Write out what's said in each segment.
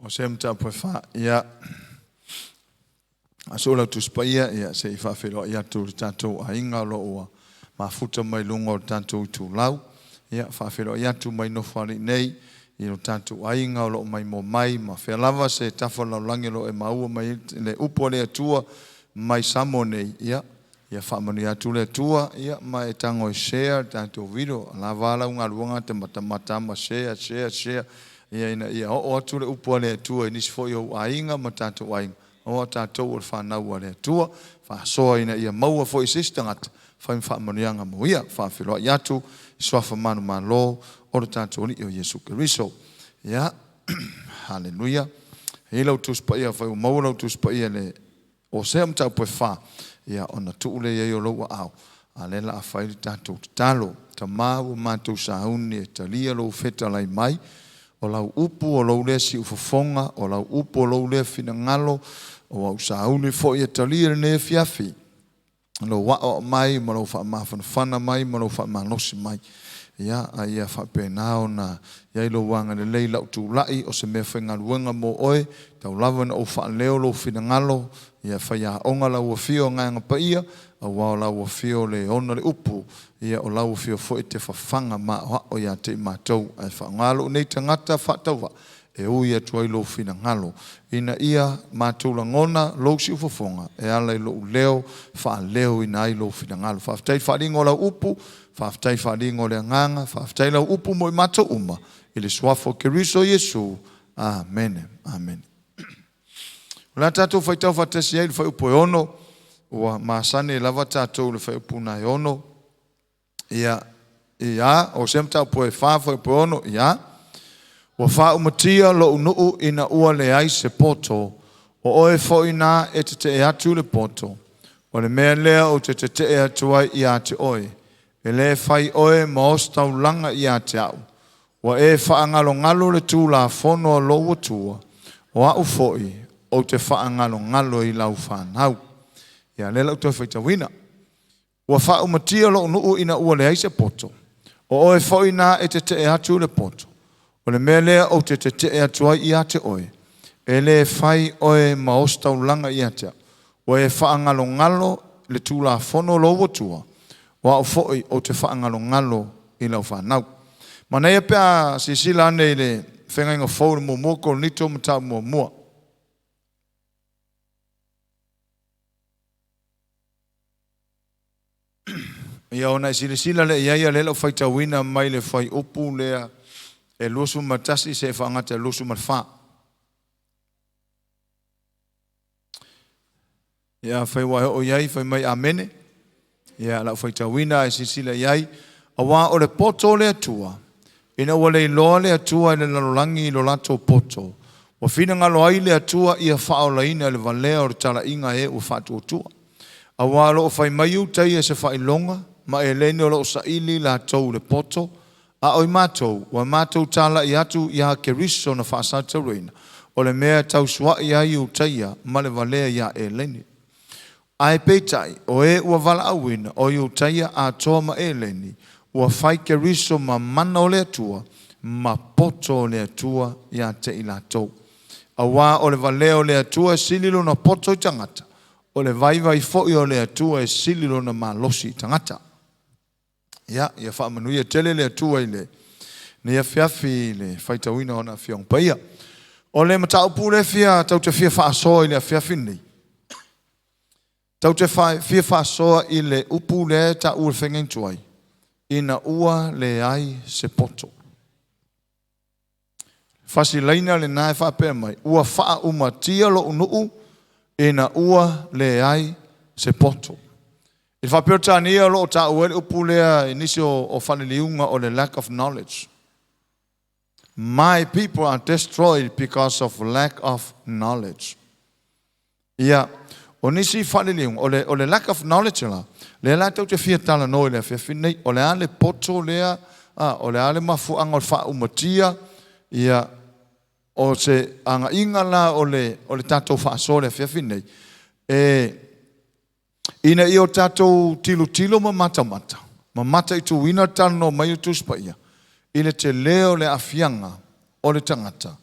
Hosea mataupu e fa. Ia, aso lau Tusi Paia, ia, se i faafeiloai atu i le tatou aiga o lo o ua mafuta mai luga o le tatou itulau. Ia, faafeiloai atu mai Nofoalii nei i lo tatou aiga o lo o maimoa mai ma fea lava se tafa o le lalolagi o lo o e maua mai ai le upu a le Atua mai Samoa nei. Ia, ia faamanuia atu le Atua, ia, ma e tago e share le tatou video. Lava lau galuega te matamata ma share, share, share, ia, ina ia oo atu le upu a le Atua i nisi foi o ou aiga ma tatou aiga, aua o tatou o le fanau a le Atua. Faasoa ina ia maua foi i se isi tagata, fai ma faamanuiaga mo ia. Faafeiloai atu i suafa manumalo o le tatou Alii o Iesu Keriso. Ia, haleluia. E i lau Tusi Paia, fai ua maua lau Tusi Paia le Hosea mataupu e 4, ia, ona tuu lea i ai o lou aao, a lea la a fai le tatou tatalo. Tama ua matou sauni e talia lou fetalai mai, o lau upu o lou lea siufofoga, o lau upu o lou lea finagalo, o au sauni foi e talia lenei afiafi, lou aoao mai ma lou faamafanafana mai ma lou faamalosi mai. Ia, a ia faapena ona i ai lou agalelei i lau tulai, o se mea faigaluega mo oe, tau lava na ou faaleo lou finagalo, ia faiaoga lau afio Agaga Paia, aua o lau afio le ona le upu, ia o lau afio foi te fafaga maoao ia te i matou, ae faaaoga lou nei tagata faatauvaa e ui atu ai lou finagalo, ina ia matou lagona lou siufofoga e ala i lou leo faaleoina ai lou finagalo. Faafetai i le faaaliga o lau upu, faafetai i le faaaliga o le Agaga, faafetai lau upu mo i matou uma, i le suafa o Keriso Iesu. Amene. Amene. O le a tatou faitau faatasi ai le fuaiupu e 6, ua masani lava tatou i le fuaiupu na e 6. Ia, ia, Hosea mataupu e 4, fuaiupu e 6, ia. Ua faaumatia lou nuu ina ua leai se poto, o oe foi na e tetee atu i le poto. O le mea lea ou te tetee atu ai ia te oe, e le fai oe ma ositaulaga ia te au. Ua e faagalogalo le tulafono a lou Atua, o au foi ou te faagalogalo i lau fanau. Ia, lea la ou toe faitauina. Ua faaumatia lou nuu ina ua leai se poto, o oe foi na e tetee atu i le poto. O le mea lea ou te tetee atu ai ia te oe, e le fai oe ma ositaulaga ia te au. Ua e faagalogalo le tulafono lou Atua, o au foi ou te faagalogalo i lau fanau. Manaia pe a silasila ane i le Feagaiga Fou i le 1 Korinito mataupu muamua. Ia ona e silasila lea i ai, a lea lau faitauina mai le fuaiupu lea e 21 seia faagata i le 24. Ia, afai ua e oo i ai, fai mai amene. Ia, lau faitauina ae silasila i ai. Aua o le poto o le Atua, ina ua leiloa le Atua e le lalolagi i lo latou poto, ua finagalo ai le Atua ia faaolaina i le valea o le talaiga e ua faatuatua. Aua o lo o fai mai Iutaia i se faailoga, ma Eleni o lo o saili latou i le poto, a o i matou, ua matou talai atu ia Keriso na faasatauraina, o le mea e tausuai ai Iutaia ma le valea ia Eleni. Ae peitai, o e ua valaauina, o Iutaia atoa ma Eleni, ua fai Keriso ma mana o le Atua, ma poto o le Atua ia te i latou. Aua o le valea o le Atua e sili lona poto i tagata, o le vaivai foi o le Atua e sili lona malosi i tagata. Ia, ia faamanuia tele le Atua i lenei afiafi i le faitauina o ana Afioga Paia. O le mataupu lea fia tau te fia faasoa i le afiafi lenei, tau te fia faasoa i le upu lea e taua i le faiga tuai, ina ua leai se poto. Fasilaina lena e faapea mai, ua faaumatia lou nuu ina ua leai se poto. I le faa-Peretania o lo o taua ai le upu lea i nisi o faaliliuga o le lack of knowledge. My people are destroyed because of lack of knowledge. Ia, o nisi faaliliuga, o le lack of knowledge la, lea la tau te fia talanoa i le afiafi nei, o le a le poto lea, o le a le mafuaaga o le faaumatia, ia, o se agaiga la o le tatou faasoa i le afiafi nei, e ina ia o tatou tilotilo ma matamata, ma mataituina le talanoa mai o Tusi Paia, i le tele o le aafiaga o le tagata,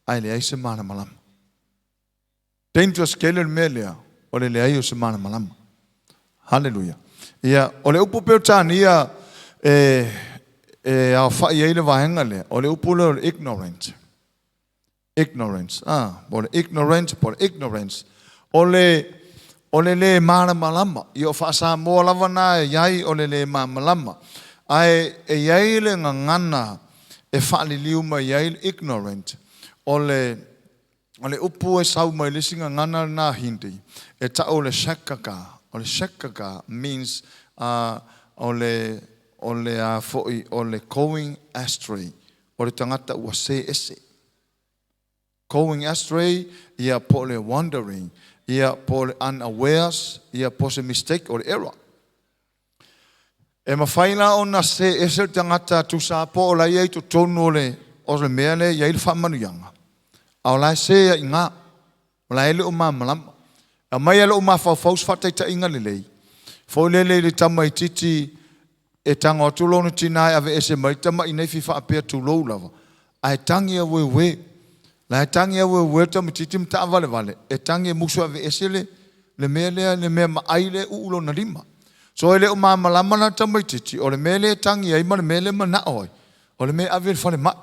Ae leai se malamalama. Dangerous tele le mea lea o le leai o se malamalama. Haleluia. Ia, o le upu Peretania e, e aofa'i ai le vaega lea, o le upu lea o le ignorant. Ignorance. Ah, po o le ignorant, po o le ignorance. O le, o le lē malamalama. Ia o faa-Samoa lava na e i ai o le lē malamalama. Ae e i ai le gagana e faaliliu mai ai le ignorant. O le, o le upu e sau mai le isi gagana lena Hindi, e ta'u o le shakaka. O le shakaka means o le, o le a foi, o le going astray. O le tagata ua sē ese. Going astray, ia po o le wandering, ia po o le unawares, ia po o se mistake o le error. E mafai la ona sē ese le tagata tusa po o la e i ai i totonu o le o le mea lea e i ai le faamanuiaga, a o la e sē ai i ina, o la e le o malamalama. E aumai lava i lou mafaufau se faataitaiga lelei, foi lele i le tamaitiiti e tago atu lona tina e aveese mai le tamainei nei fia faapea tulou lava, ae tagi aueuē. La e tagi aueuē le tamaitiiti ma taavalevale, e tagi e musu e aveese le le mea lea, le mea maai lea e uu i lona lima. So e le o malamalama la le tamaitiiti, o le mea lea e tagi ai ma le mea lea e manao ai, o le mea e ave i le falemai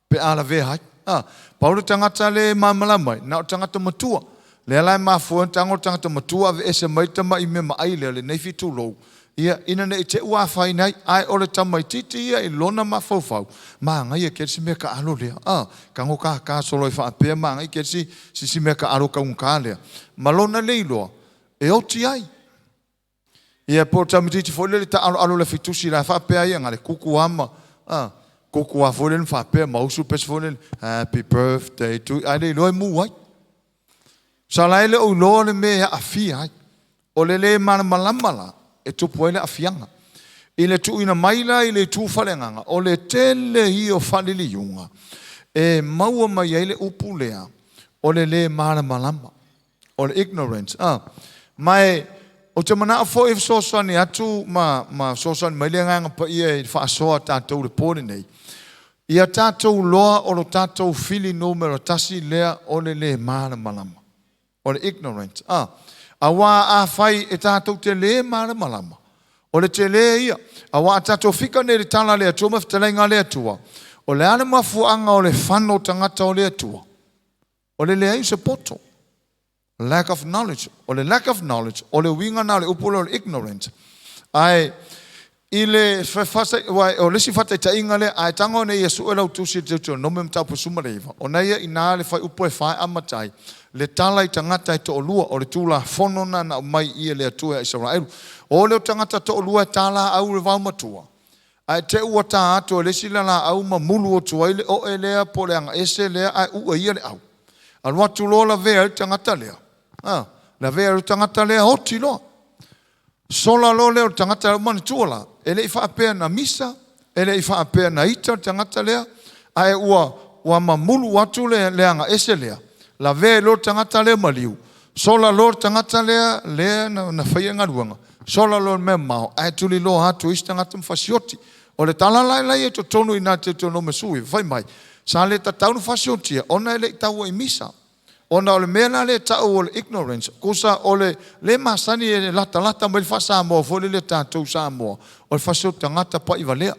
pe a lavea ai. A, pau le tagata lea e malamalama ai, na o le tagata matua. Lea la e mafua ai ona tago le tagata matua aveese mai le tamai mea maai lea, lenei fitulou, ia, ina ne i te i ua afaina ai. Ae o le tamaitiiti ia i lona mafaufau, manaia tele si mea taalo lea. A, tago tata solo ai faapea, manaia tele si, si, si mea taalo taugata lea. Ma lona le iloa, e oti ai. Ia, po o le tamaitiiti foi lele taaloalo i le afitusi la e faapea ai, na o le kuku lava ma, a, kuku lava foi lele ma faapea ma usu le pese foi lele, happy birthday to you, ae le iloa e mu ai. Sa la e le o iloa le mea e aafia ai. O le lē malamalama la e tupu ai le aafiaga. I le tuuina mai la i le itu faaleagaga, o le tele ia o faaliliuga e maua mai ai le upu lea o le lē malamalama, o le ignorance. A, ma e ou te manao foi e fesoasoani atu ma, ma fesoasoani mai le Agaga Paia i le faasoa a tatou i le po lenei. Ia tatou loa o lo tatou fili numera tasi lea o le lē malamalama, o le ignorant. A, auā afai e tatou te lē malamalama, o le telē ia, auā a tatou fika nei i le tala a le Atua ma fetalaiga a le Atua, o le a le mafuaaga o le fano o tagata o le Atua? O le leai o se poto. Lack of knowledge. O le lack of knowledge, o le uiga lena o le upu lea o le ignorant. Ae i le o le isi faataitaiga lea, a e tago nei e sue lau tusi i le Deuteronome mataupu 19, ona ia i ina le fuaiupu e fa e amata ai, le tala i tagata e toalua, o le Tulafono lena na aumai i e le Atua ia Isaraelu. O lea o tagata toalua e ta laau i le vaomatua, ae te i ua ta atu e le isi le laau ma mulu atu ai le oe lea po o le agaese lea ae uu e ia le au. Alu atu loa lavea ai le tagata lea. A, lavea ai le tagata lea, oti loa. Sola loa lea o le tagata lea, manatua la, e le i faapea na misa, e le i faapea na ita le tagata lea, ae ua, ua mamulu atu le, le agaese lea, lavea ai loa le tagata lea maliu, sola loa le tagata lea, lea na, na faia galuega, sola loa le mea mamao, ae tuliloa atu e isi tagata ma fasioti. O le tala la la e i totonu i ina i Teutonome 19, fai mai, sa le tatau ona fasiotia ona e le i taua i misa. Ona o le mea la lea e ta'u o le ignorance, kusa o le lē masani e latalata mai le faa-Samoa foi lele a tatou Samoa, o le fasioti tagata pa'i valea.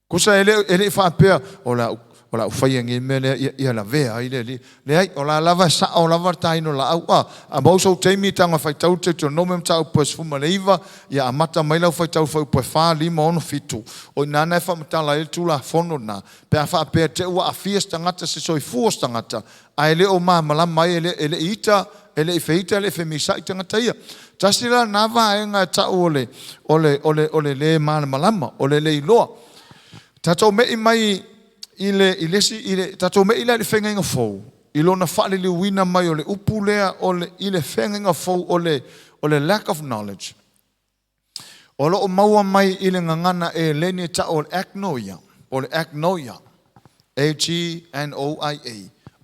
Kusa e le e le i faapea o le a o le a ou faia nei mea lea ia, ia lavea ai le alii. Leai, o la lava e sa'o lava le taina o laau. A, a maua sou taimi e tago e faitau le Deuteronome mataupu e 19, ia amata mai lau faitau i le fuaiupu e 4, 5, 6, 7. O i ina na e faamatala ai le Tulafono lena, pe a faapea te i ua aafia se tagata, se soifua o se tagata, ae le o malamalama ai, e le, e le i ita, e le i feita, e le i femisa'i tagata ia. Tasi la lena vaega e ta'u o le, o le, o le, o le lē malamalama, o le le iloa. Tatou me'i mai i le, i le isi, i le, tatou me'i la i le feagaiga fou, i lona faaliliuina mai o le upu lea o le, i le feagaiga fou o le, o le lack of knowledge. O lo o maua mai i le gagana eleni e ta'u o le agnoia, po o le agnoia, A-G-N-O-I-A.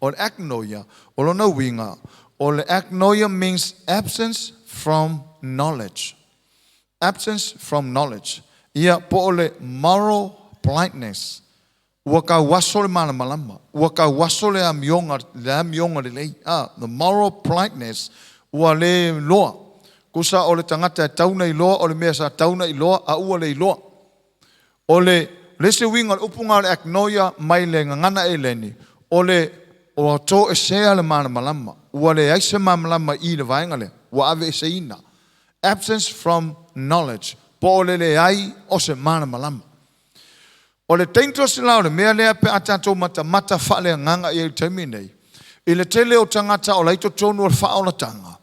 O le agnoia, o lona uiga, o le agnoia means absence from knowledge. Absence from knowledge. Ia, po o le moral blindness. Ua tauaso le malamalama, ua tauaso le amioga, le amioga lelei, a, the moral politeness, ua le iloa. Tusa o le tagata e tau na iloa o le mea sa tau na iloa a ua le iloa. O le le isi uiga o le upu na o le agnoia mai le gagana Eleni, o le ua toesea le malamalama, ua leai se malamalama i le vaega lea, ua aveeseina. Absence from knowledge, po o le leai o se malamalama. O le dangerous la o le mea lea pe a tatou matamata faaleagaga i ai i le taimi nei, i le tele o tagata o la e i totonu o le faaolataga,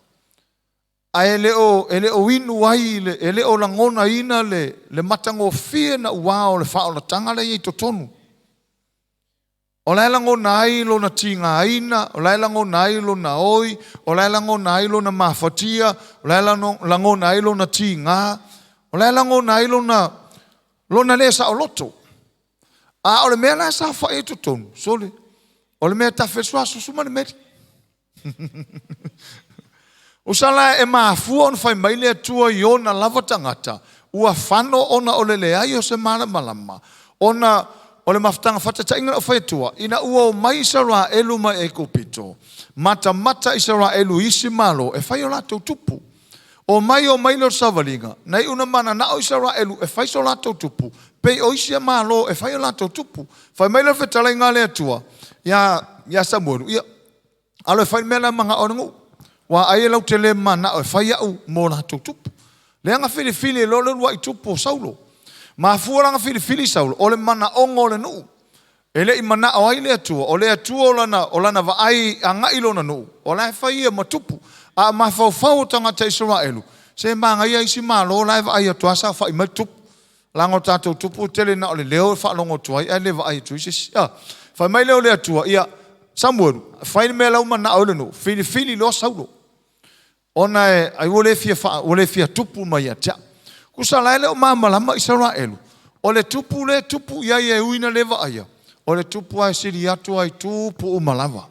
ae le o, e le o inu ai, le, e le o lagonaina le, le matagofie naua o le faaolataga la e i ai i totonu. O la e lagona ai lona tigaina, o la e lagona ai lona oi, o la e lagona ai lona mafatia, o la e lagona ai lona tiga, o la e lagona ai lona, lona le saoloto. A o le mea la e saofai ai totonu, sole, o le mea e tafe le sua, susu ma le meli. Usa la e mafua ona fai mai le Atua i ona lava tagata, ua fano ona o le leai o se malamalama, ona o le mafutaga faataitaiga na fai atua, ina ua omai Isaraelu mai Aikupito, matamata Isaraelu i isi malo e fai o latou tupu. Omai omai lea o le savaliga, na iu na mananao Isaraelu e fai so latou tupu, pei o isi malo e fai o latou tupu. Fai mai le fetalaiga a le Atua ia, ia Samuelu, ia, alo e fai le mea la manao o le nuu. Ua ai e lau te le manao e fai au mo latou tupu. Lea na filifili e loa le uluai tupu o Saulo. Mafua la na filifili Saulo, o le manaoga o le nuu. E le i manao ai le Atua, o le Atua o lana, o lana vaai agai i lona nuu, o la e fai ia ma tupu. A mafaufau o tagata Isaraelu, se manaia isi malo la e vaai atu lava saofai mai le tupu. Leaga o tatou tupu e tele na o le leo e faalogo atu ai ae le vaai atu i se isi. Ah, fai mai lea o le Atua, ia, Samuelu, fai le mea la ua manao ai le nuu, filifili loa Saulo. Ona e, ai ua le fia, fa, ua le fia tupu mai ia te au. Tusa la e le o malamalama Isaraelu, o le tupu lea e tupu i ai e ui ina le vaaia, o le tupu lava e sili atu lava i tupu uma lava.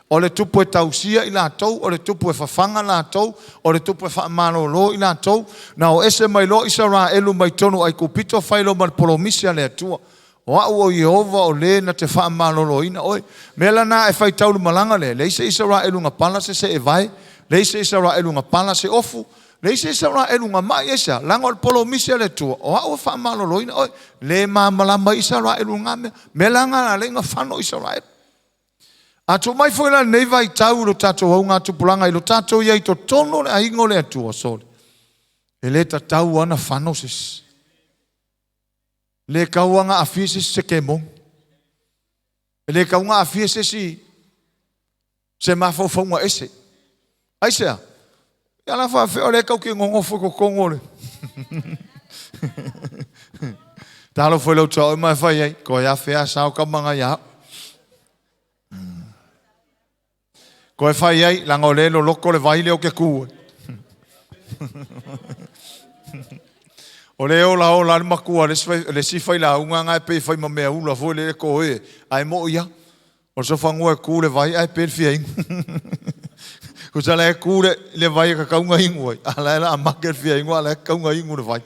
O le tupu e tausia i latou, o le tupu e fafaga latou, o le tupu e faamalolo i latou. Na o ese mai loa Isaraelu mai totonu o Aikupito fai loa ma le polomisi a le Atua. O au o Ieova o le na te faamaloloina oe. Mea lana e faitau le malaga lea, leai se Isaraelu na pala se seevae, leai se Isaraelu na pala se ofu, leai se Isaraelu na mai aisea, leaga o le polomisi a le Atua, o au e faamaloloina oe. Le malamalama ai Isaraelu i lena mea. Mea la na ala ai na fano Isaraelu. A tuu mai foi la lenei vaitau i lo tatou augatupulaga i lo tatou i ai i totonu o le aiga o le Atua, sole, e le tatau lava ona fano se isi. Le tau lava ona aafia se isi se kemoni. E le tau ona aafia se isi se mafaufauga ese. Aisea? Ia la faafefea o lea tatou te nonofo i totonu o le Talofa i lau tuaoi ma e fai ai, toe afe lava sao tama na ia au. Toe fai ai, leaga o lea e loloto le vai lea ou te tu ai. O lea e olaola lava le matua a le isi failauga na e pei e fai ma meaula foi lele toe, ae mo'i lava. O le sofanua e tu le vai ae pe le fia inu. Tusa la e tu le, le vai e tatau ona inu ai, a la e la a make le fia inu, a la e tatau ona inu le vai.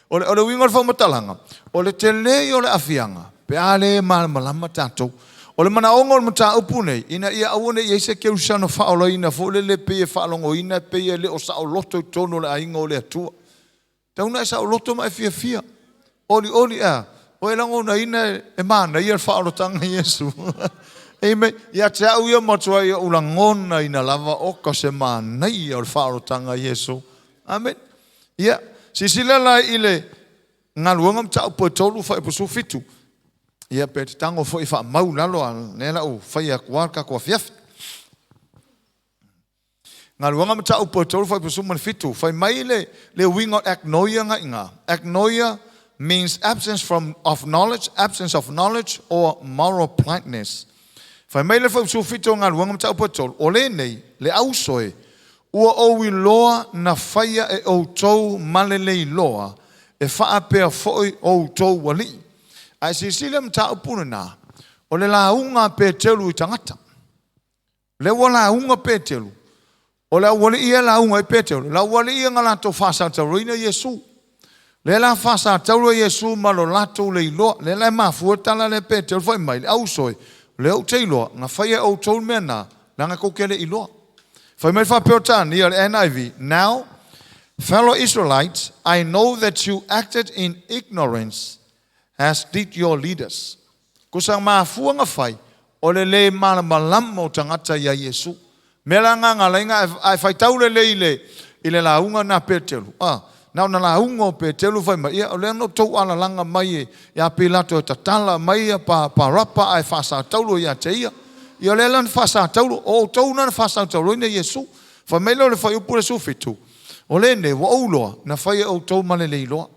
O le, o le uiga o le faamatalaga, o le tele ia o le aafiaga, pe a le malamalama tatou. O le manaoga o le mataupu nei, ina ia aua ne i i ai se kerisiano faaolaina foi lele pei e faalogoina e pei e le o saoloto i totonu o le aiga o le Atua. Tau ina e saoloto ma e fiafia. Olioli a, o e lagonaina e manaia le faaolataga Iesu. Amen. Ia te au ia matuai ou lagonaina lava oka se manaia o le faaolataga Iesu. Amen. Ia, silasila la i le galuega mataupu e 3 fuaiupu 17. Ia, pe te tago foi e faamau i lalo, a lea la u fai atu lava le tatou afiafi. Galuega mataupu e 3 fuaiupu 17. Fai mai le, le uiga o agnoia nga iga. Agnoia means absence from, of knowledge, absence of knowledge or moral blindness. Fai mai le fuaiupu 17 o Galuega mataupu e 3, o lenei, le auso e, ua ou iloa na faia e outou ma le le iloa, e faapea foi outou alii. Ae silasila mataupu lena, o le lauga a Peteru i tagata. Lea ua lauga Peteru, o le aualii ia e lauga ai Peteru, le aualii ia na latou faasalataloina Iesu. Lea la faasatauro e Iesu ma lo latou le iloa. Lea la e mafua le tala lea a Peteru fai mai, Le auso e, o lea ou te iloa, na faia e outou le mea na, leaga tou te le iloa. Fai mai le faa-Peretania, le NIV, Now, fellow Israelites, I know that you acted in ignorance, as did your leaders. Tusa mafua na fai, o le le malamalama o tagata ia Iesu. Mea la na na laina ae faitau lelei i le lauga na Peteru. Ah, na ona lauga o Peteru fai mai, ia o lea na outou alalaga mai ia Pilato e tatala mai ia Parapa ae faasataulo ia te ia. Ia o lea la na faasataulo, o outou na na faasatauloina Iesu. Fai mai lea o le fuaiupu le 17, o lenei ua ou iloa, na fai e outou ma le le iloa.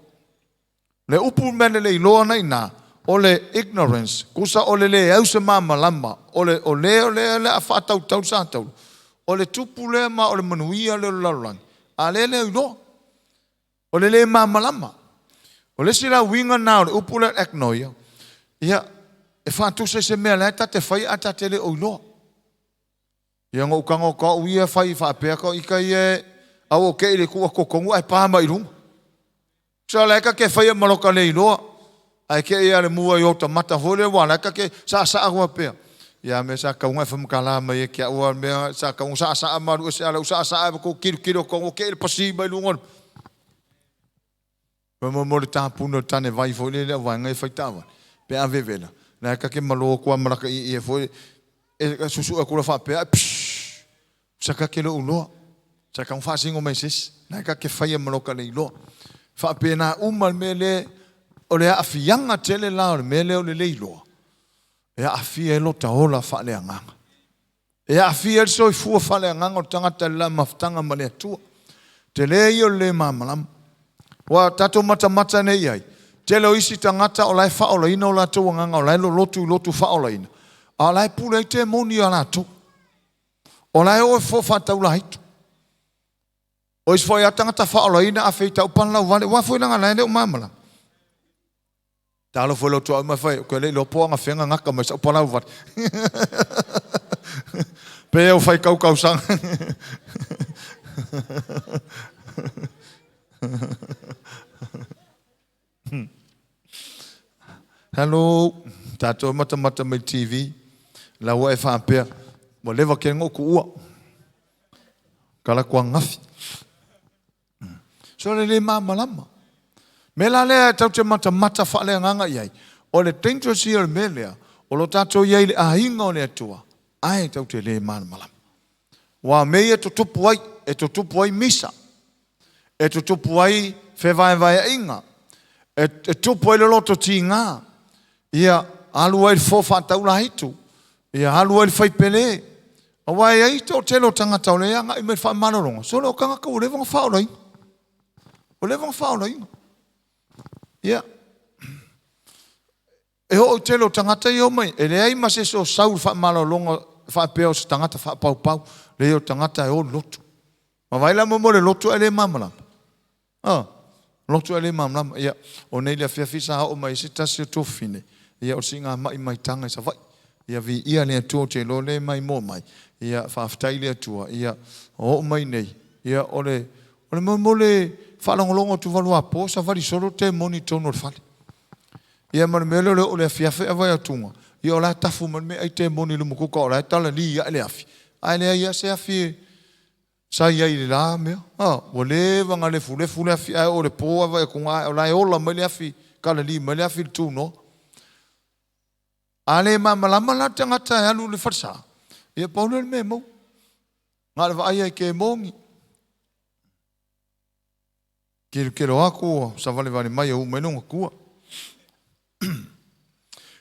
Le upu mea le le iloa na ina, o le ignorance, kusa o le le au se malamalama, o le o le o le le a faatautau sa taulu. O le tupu lea ma o le manuia lea o le lalolagi, a lea le iloa. O le le malamalama. O le isi la uiga na o le upu lea eknoia, ia, e faatusa i se mea la e ta te fai a ta te le o iloa. Ia na ou tago atu au ia fai faapea ka ita ia au o te i le tuu atu totonu ae pa mai i luga. So la e ta te faia ma loka le iloa. Ae te i a le mua i o ta mata foi le ua la e ta te saasaa ua pea. Ia me sa kaunga e whamakala mai e kia ua mea sa kaunga saasaa malu e se ala u saasaa e ko kilo kilo ko ke le pasi mai lunga. Mo mo le tāpuna o tane vai foi le le vaenga e whaitawa. Pe a vevela. La ka ke malo kua maraka i e foi e susu a kula whapea. Psh! Sa ka ke lo uloa. Sa ka whaasingo mai sis. La ka ke whaia maloka le iloa. Whaapea nā uma le mea le o le aafiaga tele la o le mea lea o le le iloa. E aafia e lo taola faaleagaga. E aafia le soifua faaleagaga o le tagata i le la mafutaga ma le Atua. Tele ia o le le malamalama. Ua tatou matamata nei i ai, tele o isi tagata o la e faaolaina o latou agaga, o la e lolotu i lotu faaolaina, a o la e pule ai temoni ia latou. O la e o e fofo faataulaitu. O isi foi lava tagata faaolaina a feitau pana lau vale, ua foi laga la e le o malamalama. Talofa i lou tuaoi ma fai, ke le iloa po agafea gata mai sau palau vale. Pe au fai kaukausaga. Hello, tatou matamata mai TV, la ua e faapea, ua leva ke ngo kuua. Kala kua ngafi. So le le malamalama. Me la lea tau te matamata faaleagaga i ai. O le dangerous ia o le mea lea, o lo tatou i ai i le aiga o le Atua, ae tau te le malamalama. Ua mea ia tutupu ai, e tutupu ai misa, e tutupu ai fevaevaeaiga, e tupu ai le loto tiga, ia alu ai le fo faataulaitu, ia alu ai le faipele. Aua e ai toatele o tagata o le agai mai le faamalologa, sole o tagata ua leva ona faaolaina. Ua leva ona faaolaina. Ia, e oo i tele o tagata ia omai, e leai ma se isi o sau i le faamalologa faapea o se tagata faapaupau, leai o tagata e o le lotu. Ma vaai la mo le lotu ae le malamalama. Ah, lotu ae le malamalama. Ia, o nei le afiafi sa oo mai se tasi o tuafafine, ia o le siigamai mai Taga i Savaii. Ia viia le Atua ou te iloa lea e maimoa mai. Ia faafetai i le Atua. Ia o oo mai nei, ia o le o le mea mo le faalogologo atu valuapo savali solo temoni i totonu o le fale. Ia ma le mea lea o le oo i le afiafi ae vaai atuga, ia o la e tafu mai le meaai temoni i le umukuka o la e talali ae le afi, ae leai lava se afi e sa i ai i le la mea. A, ua leva ona lefulefu le afi ae oo i le po ae vaai atu ae o la e ola mai le afi, kalali mai le afi i le tunoa. A le malamalama la le tagata e alu i le falesa, ia pau lea o le mea e maua. Na o le vaai lava i kemoni. Kelokelo atu ua savalivali mai e uu mai lona tua.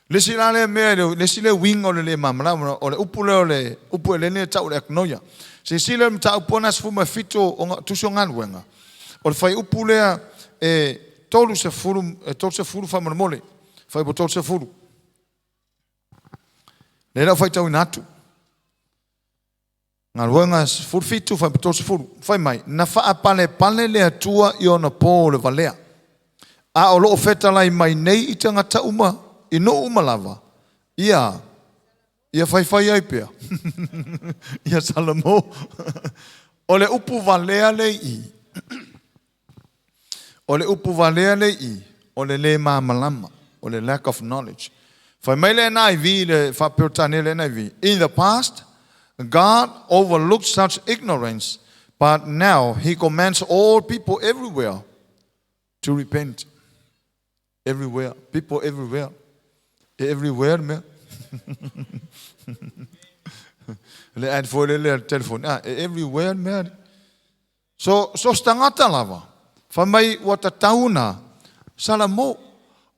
Le isi la lea mea, le isi lea uiga o le le malamalama, o le upu lea o le upu eleni e tau o le eknoia. Silasila i le mataupu na 17 o Tusi o Galuega, o le fuaiupu lea e 30, e 30 faamolemole, fuaiupu 30. Lea la ua faitauina atu. Galuega 17 fuaiupu 30. Fai mai, na faapalepale le Atua i ona po o le valea, a o loo fetalai mai nei i tagata uma, i nuu uma lava, ia, ia faifai ai pea. Ia Salamo. O le upu valea le i i. O le upu valea lea i i, o le le malamalama, o le lack of knowledge. Fai mai le NIV i le faa-Peretania le NIV, In the past, God overlooked such ignorance, but now he commands all people everywhere to repent. Everywhere. People everywhere. E everywhere le mea. Le ad foi le le telefoni. Ah, e everywhere le mea. So, so se tagata lava, fai mai ua tatau ona salamo.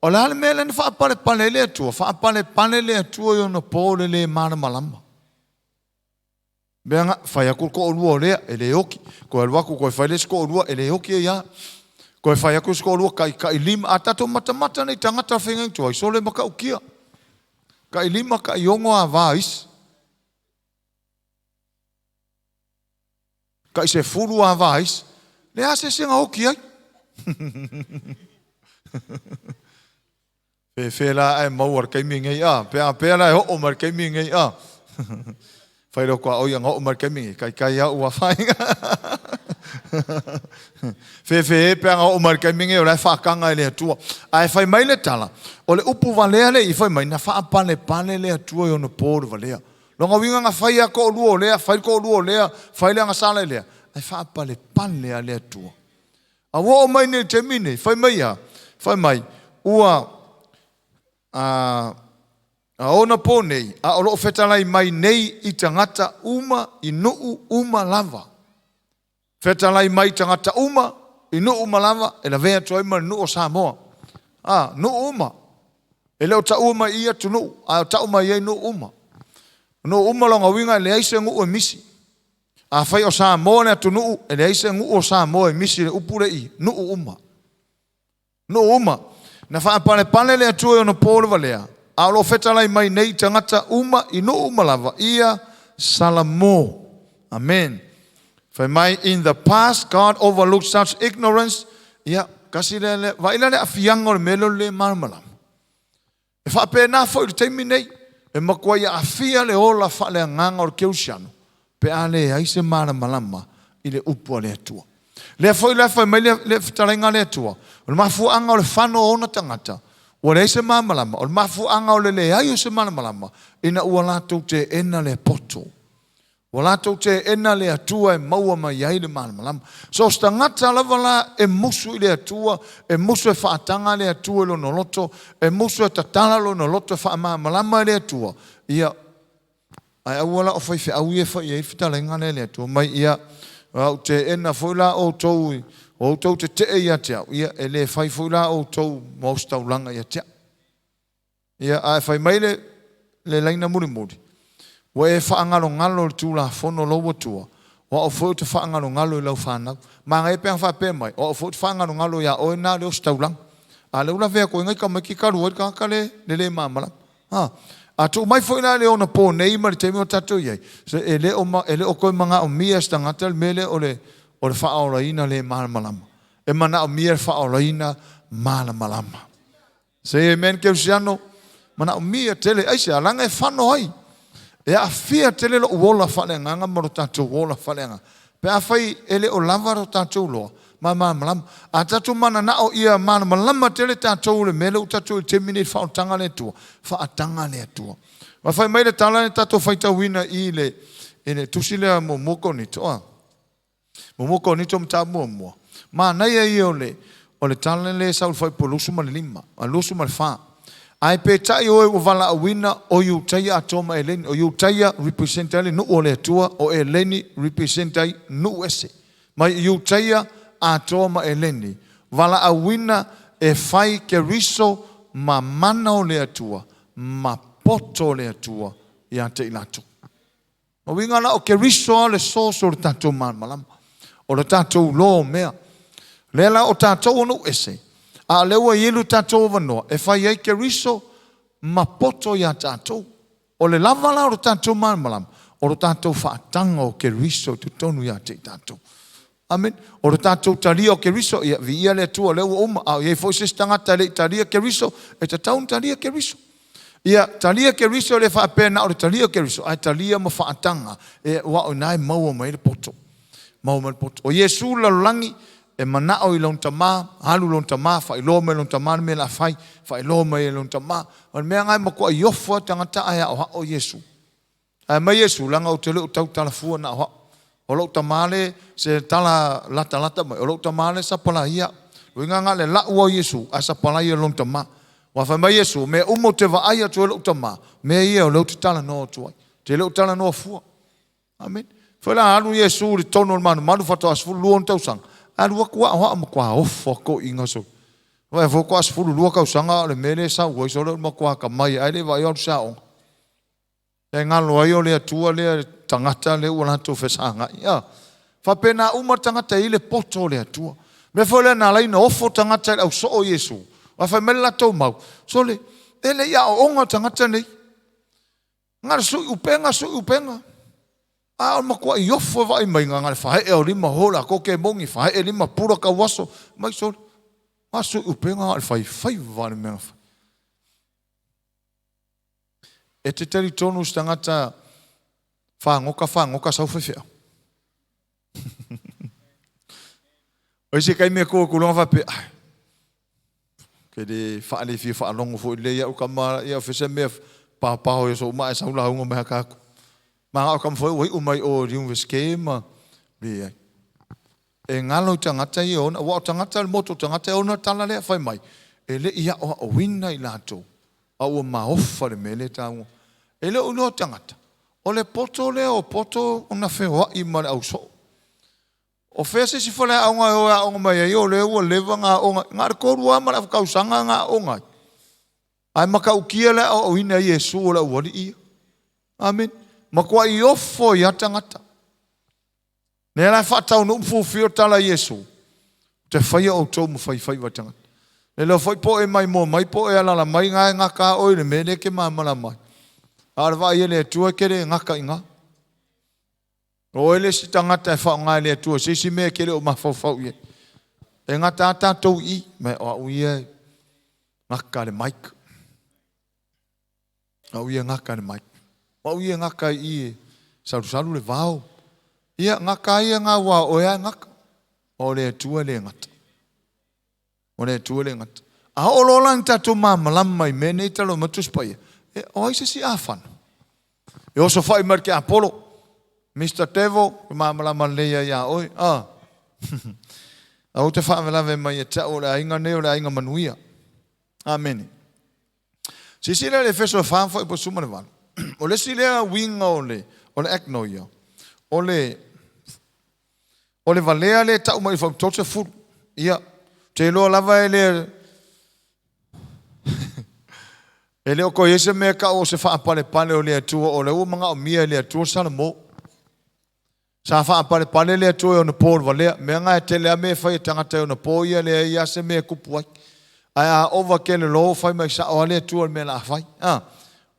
O le a le mea lea na faapalepale ai le Atua? Faapalepale le Atua i ona po le lē malamalama. Mea nga, fai atu le toalua o lea, e le oti. Toe alu atu toe fai le isi toalua, e le oti ai lava. Toe fai atu le isi toalua, tai, tai lima. A tatou matamata nei i tagata o le faiga tuai, sole matautia. Tai lima, tai ono ava a isi. Tai sefulu ava a isi. Le a se ese na oti ai. Fefe la ae maua le taimi nei a, pe a pea la e oo mai le taimi nei a. Fai leo kua oi anga oo mai le taimi nei, kai kai au ua whai. Fefe e pe anga oo mai le taimi nei o la e whaakanga e le Atua. Ae fai mai le tala, o le upu valea le i fai mai, na whaapalepale le Atua i ona pō le valea. Lona uiga na fai a toalua o lea, fai le toalua o lea, fai le agasala i lea, ae faapalepale a le Atua. A ua oo mai nei i le taimi nei, fai mai a, fai mai, ua a, a ona pō nei, a o loo fetalai mai nei i tagata uma i nuu uma lava. Fetalai mai i tagata uma i nuu uma lava e lavea atu ai ma le nuu o Samoa. A, nuu uma. E le o taua mai i i atunuu, ae o tau mai ai nuu uma. Nuu uma lona uiga e leai se nuu e misi. Afai o Samoa le atunuu, e leai se nuu o Samoa e misi i le upu lea i nuu uma. Nuu uma. Na faapalepale le Atua i ona po le valea, a o lo o fetalai mai nei i tagata uma i nuu uma lava, ia Salamo. Amen. Fai mai, in the past God overlooked such ignorance. Ia, kasi lea, lea, vaai la le aafiaga o le mea lea o le le malamalama. E faapena foi i le taimi nei, e matuai aafia le ola faaleagaga o le kerisiano pe a leai se malamalama i le upu a le Atua. Lea foi la fai mai le, le fetalaiga a le Atua, o le mafuaaga o le fano o ona tagata, ua leai se malamalama, o le mafuaaga o le leai o se malamalama, ina ua latou teena le poto. Ua latou teena le Atua e maua mai ai le malamalama. So o se tagata lava la e musu i le Atua, e musu e faataga le Atua i lona loto, e musu e tatala lona loto e faamalamalama e le Atua, ia, ae aua la o faifeau ia e fai i ai le fetalaiga lea e le Atua mai, ia, ua ou teena foi la outou, ua outou tetee ia te au, ia, e le fai foi la outou ma ositaulaga ia te au. Ia, ae fai mai le, le laina mulimuli, Ua e faagalogalo i le Tulafono o lou Atua, o au foi ou te faagalogalo i lau fanau. Manaia pe ana faapea mai, o au foi ou te faagalogalo iā oe na le ositaulaga. A o lea ua lavea atu ai nai tamaiti talu ai le tagata le, le lē malamalama. A, a tuu mai foi la i le onapō nei ma le taimi o tatou i ai, se e le o, e le o toe manaomia e se tagata le mea lea o le, o le faaolaina le malamalama. E manaomia le faaolaina malamalama. Say amen Kerisiano. Manaomia tele aisea leaga e fano ai. E aafia tele lou ola faaleagaga ma lo tatou ola faaleagaga pe afai e le o lava lo tatou loa ma malamalama. A tatou mananao ia malamalama tele tatou i le mea lea ua tatou i le taimi nei i le faaolataga a le Atua, faataga le Atua. Ma fai mai le tala lea tatou faitauina i le i le tusi lea muamua Korinito a. Muamua Korinito mataupu muamua. Manaia ia o le, o le tala lea e sau i le fuaiupu 25, 24. Ae peitai o e ua valaauina o Iutaia atoa ma Eleni. O Iutaia represent ai le nuu o le Atua, o Eleni represent ai nuu ese. Mai Iutaia atoa ma Eleni, valaauina e fai Keriso ma mana o le Atua, ma poto o le Atua ia te i latou. O uiga la o Keriso lava o le source o le tatou malamalama, o le tatou iloa o mea. Lea la o tatou o nuu ese, a o lea ua i ai lo tatou avanoa e fai ai Keriso ma poto ia tatou. O le lava la o le tatou malamalama, o le tatou faataga o Keriso i totonu ia te i tatou. Amene. O le tatou talia o Keriso, ia, viia le Atua, o lea ua uma, a o i ai foi se isi tagata e le i talia Keriso, e tatau ona talia Keriso. Ia, talia Keriso e le faapea na o le talia o Keriso, ae talia ma faataga, e, aua o i ina e maua mai ai le poto. Maua mai le poto. O Iesu le lalolagi, e manao i lona tama, alu lona tama, faailoa mai lona tama le mea o le a fai, faailoa mai e lona tama. O le mea lena e matuai ofo ai tagata ae aoao Iesu. Ae mai Iesu, leaga ou te le o tautala fua na o au. O lou tama le, se tala latalata mai, o lou tama le sapalaia au. Uiga na o le lau o Iesu, ae sapalaia e lona tama. Aua fai mai Iesu, o mea uma ou te vaai atu ai lou tama, mea ia o lea ou te talanoa atu ai. Ou te le o talanoa fua. Amene. Foi la alu Iesu i totonu o le malumalu faatoa 12 ona tausaga, alu atu aoao matua ofo a toeaiina solo. Vaai foi faatoa 12 tausaga a o le mea lea e sau ai solo o le matua atamai ai le vaai o alu se aoga. E galo ai o le Atua lea tagata lea ua latou fesagai. A faapena uma tagata i le poto o le Atua. Mea foi lea na alai na ofo tagata i le ausoo o Iesu. Aua fai mai le latou mau, sole, e le i aooga tagata nei. Na o le sui upega, sui upega. A o le matuai ofo e vaai mai na o le faee o lima, ho la koke moni, faee lima, pula tauaso. Mai sole, a sui upega na o le faifaiva le mea na fai. E te talitonu se tagata fagota fagota sau faifeau. O isi taimi e tu atu loa faapea, ai, ke le faale fia faalogo foi lelei au tama ia o se mea paopao i aso uma ae sau lauga mai ka aku. Manao tama foi ua iu mai o i university ma leai. E galo i tagata ia ona, aua o tagata le motu o tagata e ona tala lea fai mai, e le i aoaoina i latou, a ua maofa le mea lea e taua. E le o iloa tagata, o le poto lea o poto ona feoai ma le ausoo. O fea se isi faleaoga e o e aoga mai ai o lea ua leva ona aoga, na o le 3 lava ma le afa tausaga na aoga ai. Ae matautia le aoaoina e Iesu o le aualii ia. Amene. Matuai ofo ai lava tagata. Lea la e faataunuu ma fulfil tala a Iesu, ou te faia outou ma faifaiva i tagata. E iloa foi po o e maimoa mai po o e alaala mai, na e gata lava oe i le mea lea e te malamalama ai. A o le vaai a le Atua e te le gata i ina. O oe le isi tagata e faaaoga e le Atua i se isi mea e te le o mafaufau i ai. E gata lava tatou i i, ma o au ia e gata le mic. O au ia e gata le mic. O au ia e gata i i e salusalu le vao. Ia, gata ia na aua o oe lava e gata. O le Atua e le gata. O le Atua le gata. A oo loa la ina tatou malamalama i mea nei e talanoa mai Tusi Paia, e, o ai se isi afano? E osofai mai le tiapolo, Mister Devil, e malamalama lelei ai ia oe. Ah. Aua te faalavelave mai ia te au o le aiga nei o le aiga manuia. Amene. Silasila i le Efeso e 4 fuaiupu 18. O le isi lea uiga o le, o le agnoia, o le, o le valea lea e tau mai i le fuaiupu 30. Ia, ou te iloa lava e le e le o toe i ai se mea e tau o se faapalepale o le Atua, o lea ua manaomia e le Atua Salamo. Sa faapalepale le Atua i ona po o le valea. Mea na e tele lava mea e fai e tagata i ona po ia, leai lava se mea e tupu ai. Ae a ova tele loa ua fai mai sao lava le Atua i le mea o le a fai. A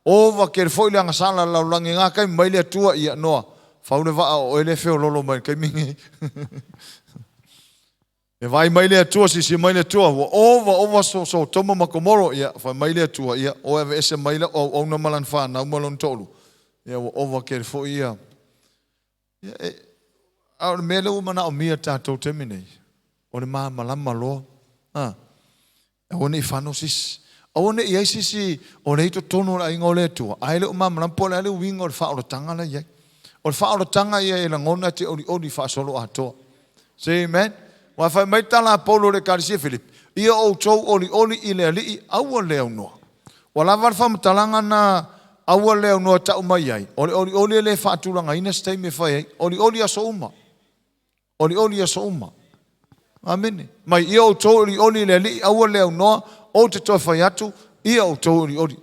ova tele foi le agasala a le lalolagi i na taimi, mai le Atua, ia Noa, fau le vaa o oe lea e feololo mai i le taimi lenei. E vaai mai le Atua, silasila mai le Atua, ua ova ova Sotoma ma Komoro, ia, fai mai le Atua, ia, oe aveese mai lau auauna ma lana fanau ma lona toalua, ia, ua ova tele foi ia, ia e, a o le mea lea ua manaomia e tatou taimi nei, o le malamalama loa, a, aua ne i fano se isi, aua ne i i ai se isi o lea i totonu o le aiga o le Atua, ae le o malamalama po o le a le uiga o le faaolataga la e i ai. O le faaolataga ia e lagona e te olioli faasoloatoa. Say amen. Aua fai mai le tala a Paulo i le Ekalesia Filipi, ia outou olioli i le Alii, aua le aunoa. Ua lava le faamatalaga na aua le aunoa e tau mai ai, o le olioli e le faatulagaina se taimi e fai ai, olioli aso uma. Olioli aso uma. Amene. Mai ia outou olioli i le Alii, aua le aunoa, ou te toe fai atu, ia outou olioli.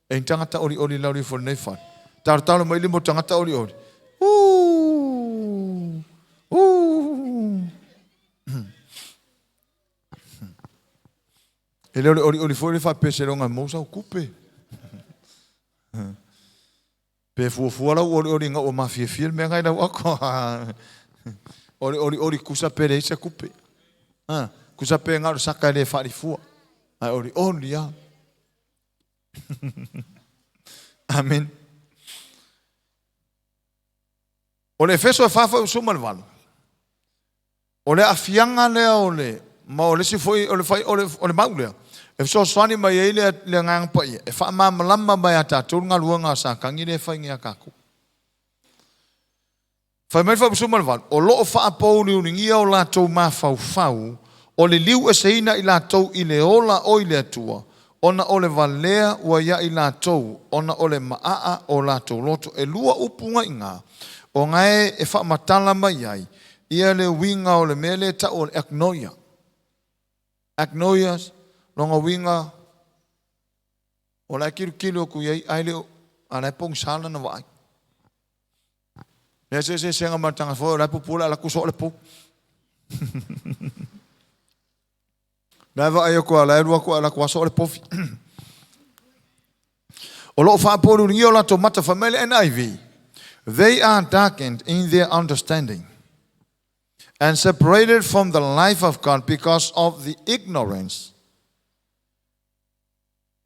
E ni tagata olioli i lalo ifo o lenei fale. Talotalo mai lima o tagata olioli. Uu! Uu! E le o le olioli foi le faapea seiloga e maua sau tupe. Pe fuafua lau olioli ina ua mafiafia le mea na i lau ato. O le olioli tusa pe leai se tupe. Ha, tusa pe na o le saka e le faalifua. Ae olioli lava. Amen. O le Efeso e 4 fuaiupu 18. O le aafiaga lea o le, ma o le isi foi o le fai, o le, o le mau lea, e fesoasoani mai ai le, le Agaga Paia, e faamalamalama mai ia tatou le galuega a Satani lea e fai nei ia tatou. Fai mai le Fuaiupu 18, o lo o faapouliuligia o latou mafaufau, o liliu eseina i latou i le ola oi le Atua, ona o le valea ua ia i latou, ona o le maaa o latou loto. E lua upu na i ina, o na e faamatala mai ai ia le uiga o le mea lea e tau o le agnoia. Agnoia, lona uiga, o la e tilotilo atu i ai, ae le o, a o la e pogisa lana vaai. Lea se eseesega ma le tagata foi o la e pupula ae alu atu soa le pou. La e vaai atu lava, o la e alu atu ae alu atu lava soa le povi. O lo o faapouliuligia o latou mata, fai mai le NIV, they are darkened in their understanding and separated from the life of God because of the ignorance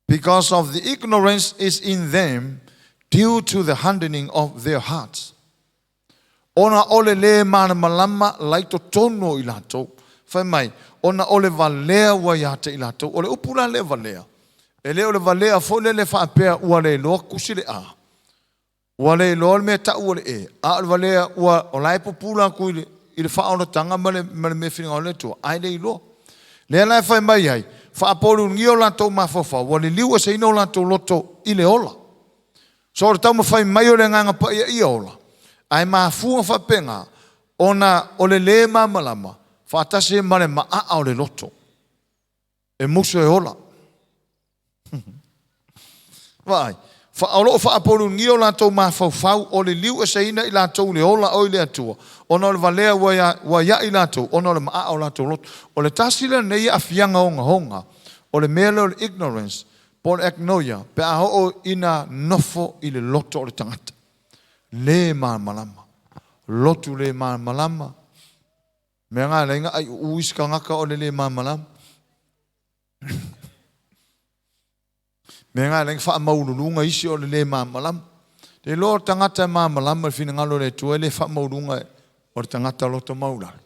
because of the ignorance is in them due to the hardening of their hearts. Ona o le lē malamalama la i totonu o i latou. Fai mai, ona o le valea ua ia te i latou. O le upu la lea valea, e le o le valea foi lele faapea ua le iloa tusi le A, ua le iloa le mea e tau o le E, a o le valea ua, o la e pupula atu i le, i le faaolataga ma le, ma le mea e finagalo ai le Atua, ae le iloa. Lea la e fai mai ai, faapouliuligia o latou mafaufau, ua liliu eseina o latou loto i le ola. So o le taumafai mai o le Agaga Paia ia ola, ae mafua faapena ona o le lē malamalama faatasi ai ma le maaa o le loto e musu e ola. Vaai, o lo o faapouliuligia o latou mafaufau, o liliu eseina i latou i le ola o i le Atua, ona o le valea ua ia i latou, ona o le maaa o latou loto. O le tasi lenei aafiaga ogaoga o le mea lea o le ignorance po o le agnoia pe a oo ina nofo i le loto o le tagata. Le malamalama. Lotu le malamalama. Mea na ala ai ona aiuuu isi tagata o le le malamalama. Mea na ala ai ona faamaualuluga isi o le le malamalama. Le iloa o le tagata e malamalama i le finagalo o le Atua e le faamaualuluga o le tagata loto maualalo.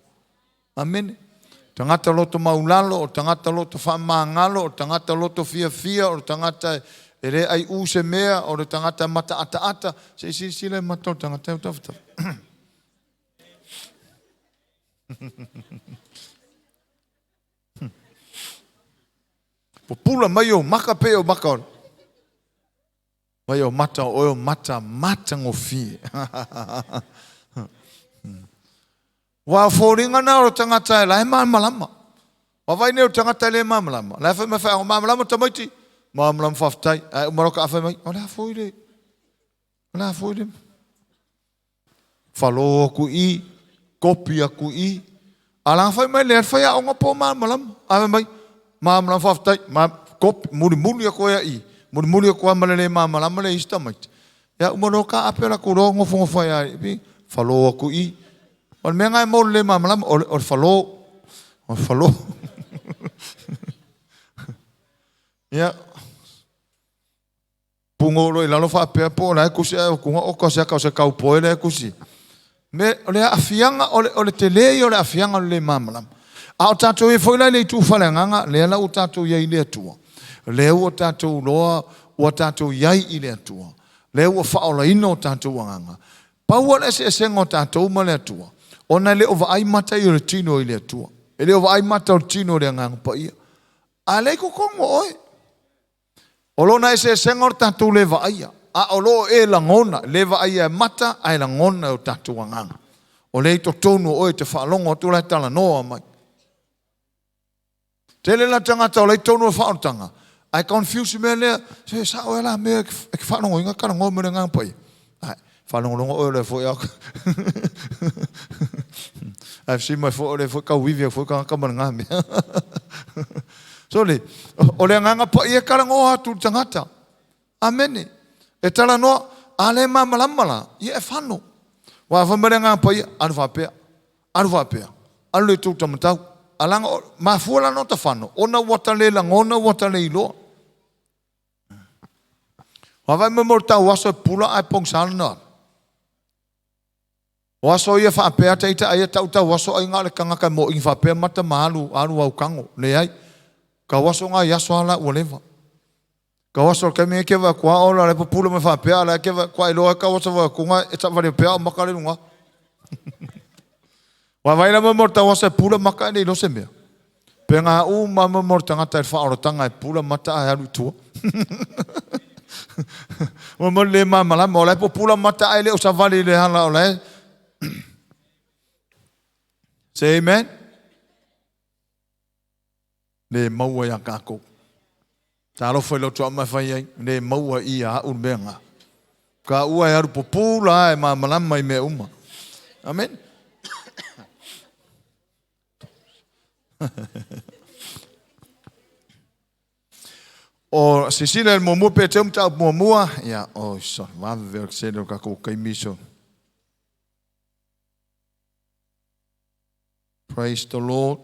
Amene. Tagata loto maulalo, o tagata loto faamagalo, o tagata loto fiafia, o le tagata e le aiu se mea, o le tagata mataataata. Se i silasila i mata o le tagata e tafatafa. Pupula mai ou maka pei o maka o mai o mata o oe o mata matagofie. Aua o foliga na o le tagata la e malamalama. Vaavaai nei o le tagata e le malamalama. La e fai mai fai malamalama tamaiti. Malamalama faafetai. Ae uma loa ka fai mai, o le a foi le o le a foi le falo atu i, kopi atu i. A la fai mai le fai aoga po malamalama. A fai mai, malamalama faafetai. Ma kopi mulimuli atu ia i. Mulimuli atu ma le le malamalama le isi tamaiti. Ia uma loa ka ape la ku loa nofonofo ai i, falo atu i. O le mea lena e maua i le le malamalama, o le, o le falo. O le falo. Ia, pugo loa i lalo faapea po o la e tusi ae o tuga oka se aka o se kaupoe lea e tusi. Me, o le aafiaga, o le, o le tele ia o le aafiaga o le le malamalama. A o tatou i ai foi la i le itu faaleagaga, lea la ua tatou i ai i le Atua. Lea ua tatou iloa ua tatou i ai i le Atua. Lea ua faaolaina o tatou agaga. Pau lava le eseesega o tatou ma le Atua, ona e le o vaai mata ia o le tino i le Atua. E le o vaai mata o le tino i le Agaga Paia. A lea i totonu o oe. O lona eseesega o le tatou le vaaia, a o lo o e lagona, le vaaia e mata ae lagona e o tatou agaga. O lea i totonu o oe e te faalogo atu la e talanoa mai. Tele la tagata o la i totonu o le faaolataga, ae confuse mea lea, se sao ea la mea e te faalogoina talanoa mai le Agaga Paia. Ae faalogologo oe o lea foi a ae fesili mai foi o lea foi tauivi ai foi tagata ma lena mea. Sole, o le Agaga Paia e talanoa atu i le tagata. Amene. E talanoa, a le malamalama la, ia e fano. Aua fai mai le Agaga Paia, alu faapea, alu faapea, alu le itu tamatau. A laga, mafua la ona ta fano, ona ua ta le lagona, ua ta le iloa. Vaavaai mai mo le tau aso e pupula ae pogisa lona alu. O aso ia faapea taita aia tautau aso ai na o le tagata e moʻi faapea mata ma alu alu au tago. Leai. Tau aso na i aso ala ua leva. Tau aso o le taimi e ke va kua ola le pupula mai faapea ala ke va kua iloa tau aso va kunga e savali pea o maka le lunga. Wa vai la mo tau aso e pula maka nei lo se mea. Pe ngā u ma mo tangata e whaorotanga e pula mata a alu tua. Ua mo le ma malama o le pula mata ai le o savali le hala o le. Say amen. Le maua ia kākou. Talofa i loto ama whai ai, le maua ia a ul mea ngā. Ka ua e aru pupula e ma malama i mea uma. Amen. O sisila el muamua pe te umta muamua, ia, o so, vave o se o kako kaimiso. Praise the Lord.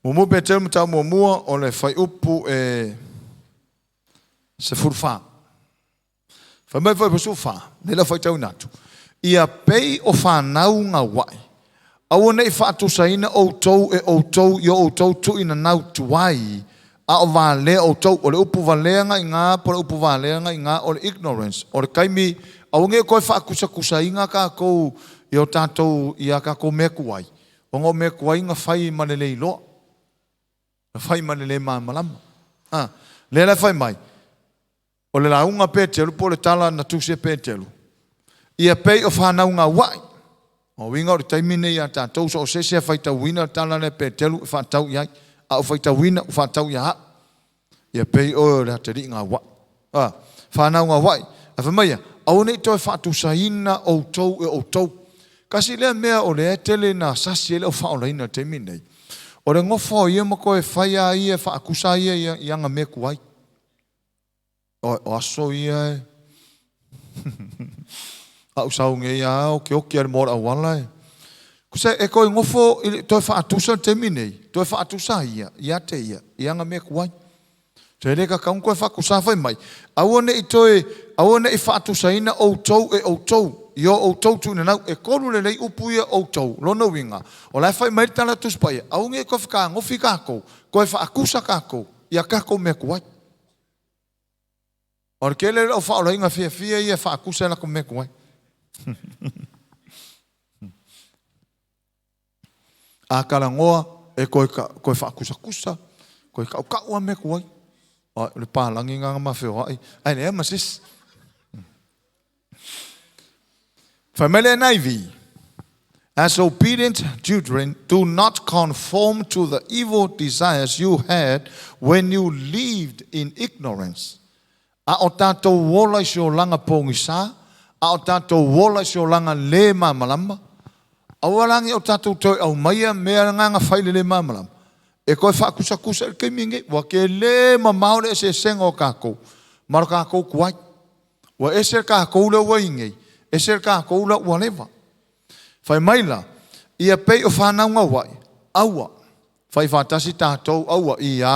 Muamua pe te umta muamua o le whai upu e se furfa. Whai mai whai pasu wha, ne la whai tau natu. Ia pei o whanau ngā wai. Aua nei whaatusaina o tau e o tau i o tau tuina nau tuai. A o valea o tau, o le upu valea nga i ngā, po le upu valea nga i ngā, o le ignorance. O le kaimi, aua nge koe whaakusakusa i ngā kākou i o tātou i a kākou mea kuai. O ngā mea kuai ngā whai ma le leiloa. Ngā whai ma le le māmalama. Ah, le la whai mai. O le launga Petelu, po le tala na tusi e Petelu. Ia pei o whanau ngā wai. O winga o le taimi nei a tātou so o sese a whaitauina tala le Petelu e whaatau iai. A o whaitauina o whaatau ia ha. Ia pei o le hatari ngā wai. Ah, whanau ngā wai. A whamaia, au nei toi whaatusaina o tau e o tau. Kasi lea mea o le tele na sasi ele o whaolaina taimi nei. O le ngofo ia ma koe whaia ia whaakusa ia ia ngā mea kuai. O aso ia e. A usau nge ia o ke oki ale mora awala e. Kusa e koe ngofo i toi whaatusa le taimi nei. Toi whaatusa ia, ia te ia, ia ngā mea kuai. Te reka kaun koe whakusa whai mai. Aua nei toi, aua nei whaatusaina o tau e o tau. I o o tau tūna nau, e koru le lei upu ia o tau, lono winga. O lai whai mai tala tuspaia, au nge koe whaka ngofi kākou, koe whaakusa kākou, ia kākou mea kuai. O le kele o whaola inga fia fia ia whaakusa la ko mea kuai. A kalangoa e koe, koe whaakusakusa, koe kau a mea kuai. O le pālangi ngā ngā mawheo ai. Ai lea ma sis. Whaimele NIV. As obedient children, do not conform to the evil desires you had when you lived in ignorance. A o tātou ola i se olanga pōgisa, a o tātou ola i se olanga le māmalama, aua langi o tātou toi au maia mea nganga whaile le māmalama. E koe whaakusakusa i le kaimi nge, wa ke le mamao le ese esenga o kākou, maro kākou kuai. Wa ese kākou le ua ingei, ese kākou la ua lewa. Whai maila, ia pei o whānaunga wai, aua. Whai whātasi tātou aua, ia,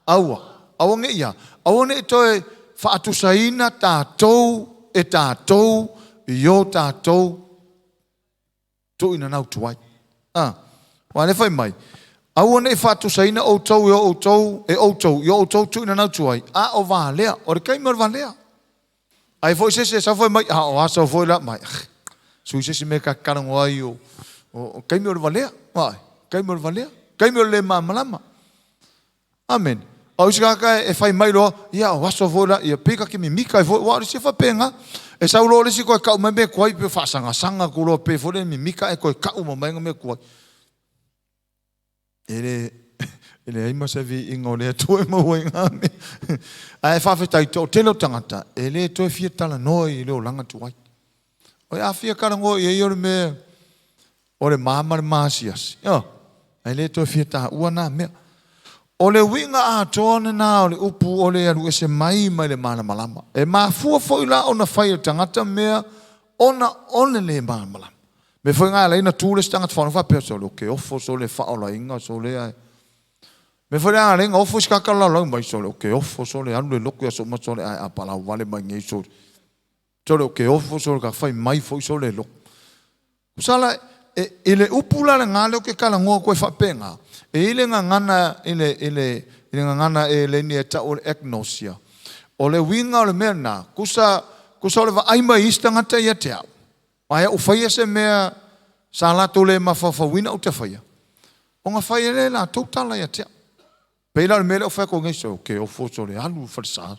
aua. Aua nge ia, aua ne toe whaatusaina tātou e tātou, i o tātou, tuina nau tuai. Ah, wa le whai mai. Aua ne whaatusaina o tau e o tau, e o tau, i o tau tuina nau tuai. A o valea, o le kaima o le valea. Ai foi se se sa foi mai, a o asa foi la mai. Sui se se me ka karango ai o, o kaima o le valea. Ai, kaima o le valea. Kaima o le māmalama. Amen. Au isi kaka e whai mai loa, ia o aso foi la, ia peka ki mimika e foi, wa o se whapenga. E sau loa le si koe kau mai me kuai pe whaasangasanga ku loa pe foi le mimika e koe kau ma mai me kuai. E le aima se vi inga o le atua e maua i ngā mea. Ae whawhetai te o tele o tangata, e le toe fia tala noa i leo langa tuai. O e awhia karangoa i ei o le mea, o le māma le maasiasi. Ia, e le toe fia taha ua nā mea. O le winga a toa nā o le upu o le alu ese mai mai le malamalama. E mafua foi la ona whai o tangata mea, ona one le malamalama. Me foi ngā leina tūle se tangata whanau whapea so le o ke ofo so le whaola inga so le ai. Me foi ngā leina ofo si kakala lau mai so le o ke ofo so le alu le loku ia so ma so le ai a palau wale mai ngei so. Sole o ke ofo sole ka fai mai foi sole lo. Sala e, i le upu la le ngā leo ke kala ngoa koe whapenga. E i le ngangana i le ngangana e le ni e ta o le agnosia. O le winga o le mea nā, kusa o le vaai mai isi tagata ia te au. Ae ou faia se mea sa latou le mafaufauina ou te faia. Ona fai e le latou tala ia te au. Pei la o le mea lea o fai atu nei so ke ofo so le alu falesa.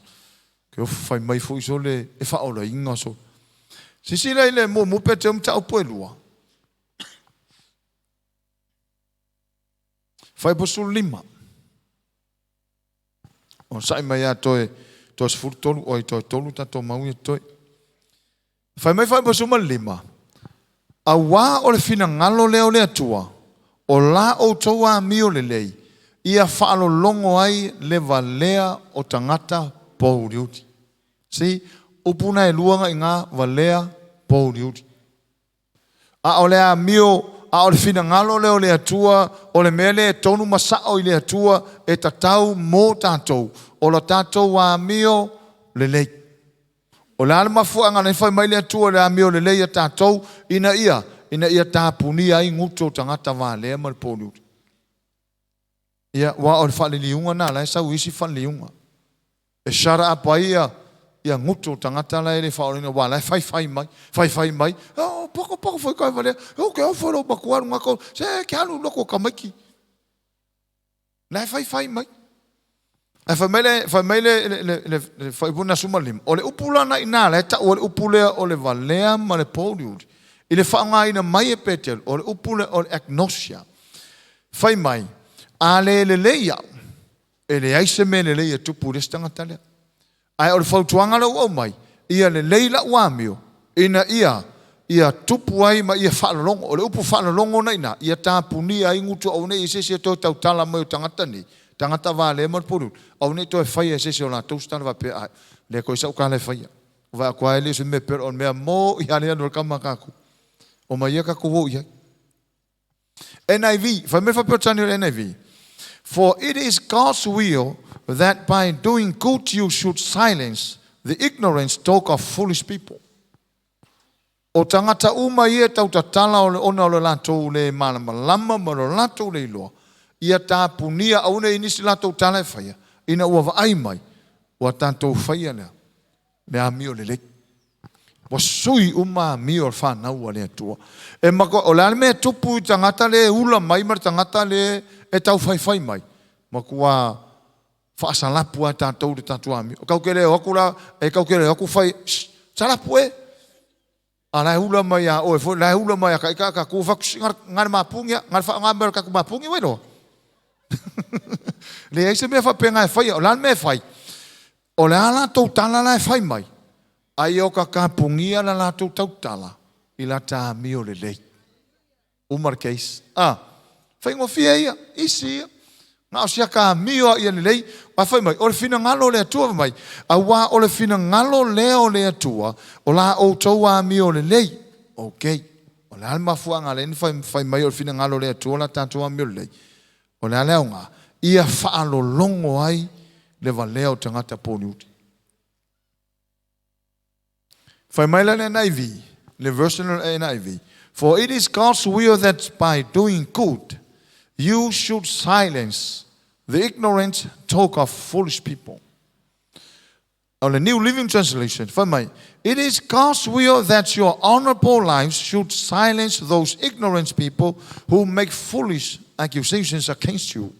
Ke ofo fai mai foi so le e faaolaina so. Sisila i le muamua Petero mataupu e 2. Fuaiupu 15. O sa'i mai ia toe toe 13 oi toe tolu tatou mau ia toe. Fai mai fuaiupu 15. Auā o le finagalo lea o le Atua, o la outou amio lelei, ia faalologo ai le valea o tagata pouliuli. Si, upu na e lua nga inga valea pouliuli. A o le amio, a o le finagalo lea o le Atua, o le mea lea e tonu ma sa'o i le Atua e tatau mo tatou, o la tatou amio lelei. O le a le mafuaaga na fai mai le Atua le amio lelei a tatou ina ia tapunia ai gutu o tagata valea ma le pouliuli. Ia, ua o le faaliliuga na la e sau isi faaliliuga. E shut up ai ia gutu o tagata la e le faaolaina ua la e faifai mai, faifai mai. Oh, poko poko foi kai valea. O ke ofo lo makualu ngako. Se ke alu loko kamaiki. La e faifai mai. Ae fai mai le fuaiupu 15. O le upu la na ina la e tau o le upu lea o le valea ma le pouliuli. I le faaaogaina mai e Petero, o le upu lea o le agnosia. Fai mai, a le lelei au, e leai se mea lelei e tupu i le isi tagata lea. Ae o le fautuaga lea ua aumai, ia lelei lau amio, ina ia tupu ai ma ia faalologo. O le upu faalologo na ina, ia tapunia ai gutu aua ne i se isi e toe tautala mai o tagata nei, tagata valea ma le pouliuli, aua ne i toe faia e se isi o latou se tala faapea, ai, le koe sau tala e faia. Vai aku ai le se mea pero o le mea mo i ale anu o le kama kaku. O mai ia kaku o i ai. NIV, fai mai faapea o le NIV. For it is God's will that by doing good you should silence the ignorant talk of foolish people. O tagata uma ia tau tatala o le ona o le latou le malamalama ma lo latou le iloa. Ia tapunia aua ne i nisi latou tala e faia. Ina ua vaai mai, ua tatou faia lea. Le amio lelei. Ua sui uma amio o le whanau a le Atua. E mako, o le a le mea tupu i tagata le ula mai ma le tagata le e tau faifai mai. Matua faasalapu a tatou le tatou amio. O kau ke le o aku la, e kau ke le o aku fai, shh, salapu e. A la e ula mai a oe foi, la e ula mai a ka ika ka ku faku ngare mapungi, ngare wha ngā mea ka ku mapungi wai roa. Le ai se mea whapenga e whai, o la le mea e whai. O le a latou tala la e fai mai. Ai o ka kapungia la latou tautala i la amio lelei. Uma le case. Ah, faigofie ia, isi ia. Na o sia ka amio ia lelei, a fai mai, o le finagalo o le Atua mai. Auā o le finagalo lea o le Atua, o la outou amio lelei. Ok. O le a le mafuaaga le fai, fai mai o le finagalo o le Atua la tatou amio lelei. O le a le aoga, ia faalologo ai le valea o tagata pouliuli. Fai mai la le NIV, le version o le NIV. For it is God's will that by doing good, you should silence the ignorant talk of foolish people. O le New Living Translation, fai mai, it is God's will that your honorable lives should silence those ignorant people who make foolish accusations against you.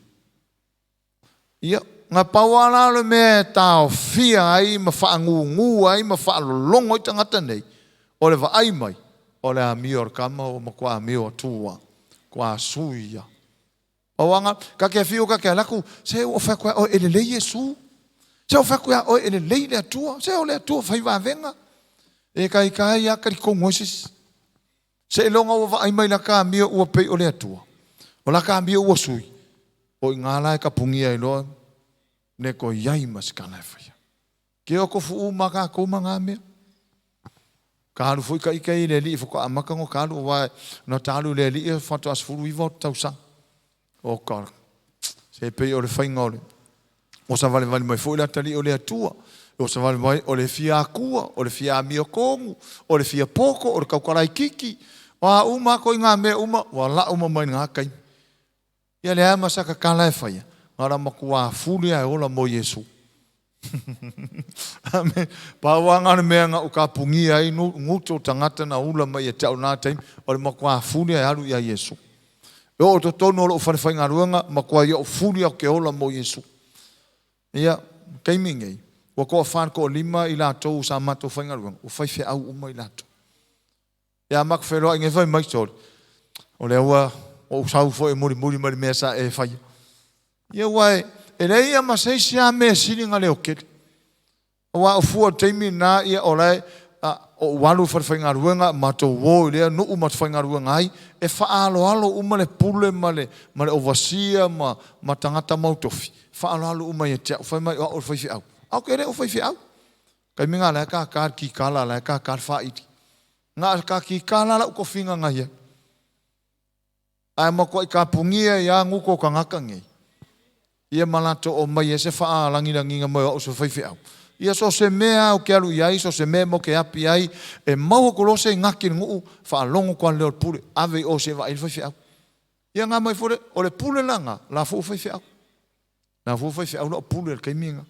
Ia, nga pau la le mea e taofia ai ma faangugu ai ma faalologo ai tagata nei, o le vaai mai, o le amio o le kama o matua amio atua, kua sui ia. Pauanga, ka ke whio ka ke alaku, se o whai koe o e lelei Iesu. Se o whai koe o e lelei le Atua. Se o le Atua whai wawenga. E kai kai ia kari kongo sis. Se e longa ua vaai mai la ka amio ua pei o le Atua. O la ka amio ua sui. O i ngā la e kapungia i loa, ne ko iai ma se kana e whaia. Ke o ko fu ma ka ko ma ngā mea. Ka alu foi ka ike i le li whaka amaka ngo ka alu o wae na ta alu le li e whato as 19 o tausaga. O ka se pei o le whainga o le. O sa vale vale mai foi la tali o le Atua. O savali mai o le fia akua, o le fia amiotonu, o le fia poto, o le taukalaititi. O a uma lava ituaiga mea uma, ua lau uma mai lena taimi. Ia leai ma sata tala e faia, na ona matua fuli lava e ola mo Iesu. Amen. Pau lava na o le mea na ou tapunia ai guto o tagata na ula mai ia te au i lena taimi, o le matua fuli lava e alu ia Iesu. E oo i totonu o lou falefaigaluega, matua ou fuli lava ou te ola mo Iesu. Ia, taimi nei, ua toafa i le toalima i latou sa matou faigaluega, ua faifeau uma i latou. Ia, a matou feiloai nei fai mai, Sole, o lea ua ou sau foi e mulimuli mai le mea sa e faia. Ia aua e leai lava ma se isi lava mea e sili ona leotele. Aua o fua o le taimi lena, ia o la e, ou alu i le falefaigaluega, matou o i lea nuu matou faigaluega ai, e faaaloalo uma le pule ma le ma le overseer ma ma tagata mautofi, faaaloalo uma ia te au, fai mai o au o le faifeau. Ae ou te le o faifeau. Taimi lena o la e tata le kikala, o la e tata le faili. Na o le ta kikala lau tofiga na i ai. Ae matuai tapunia ai lava guto o tagata nei, ia ma latou aumai ai se faalagilagiga mai o au o se faifeau. Ia so o se mea lava ou te alu i ai, so o se mea matou te api ai, e maua atu loa se gati i le nuu, faalogo atu lava i le leo o le pule, ave i o se i vaai ai le faifeau. Ia na mai foi le, o le pule la lena, o la foi ua faifeau. O la foi ua faifeau lau pule i le taimi lena.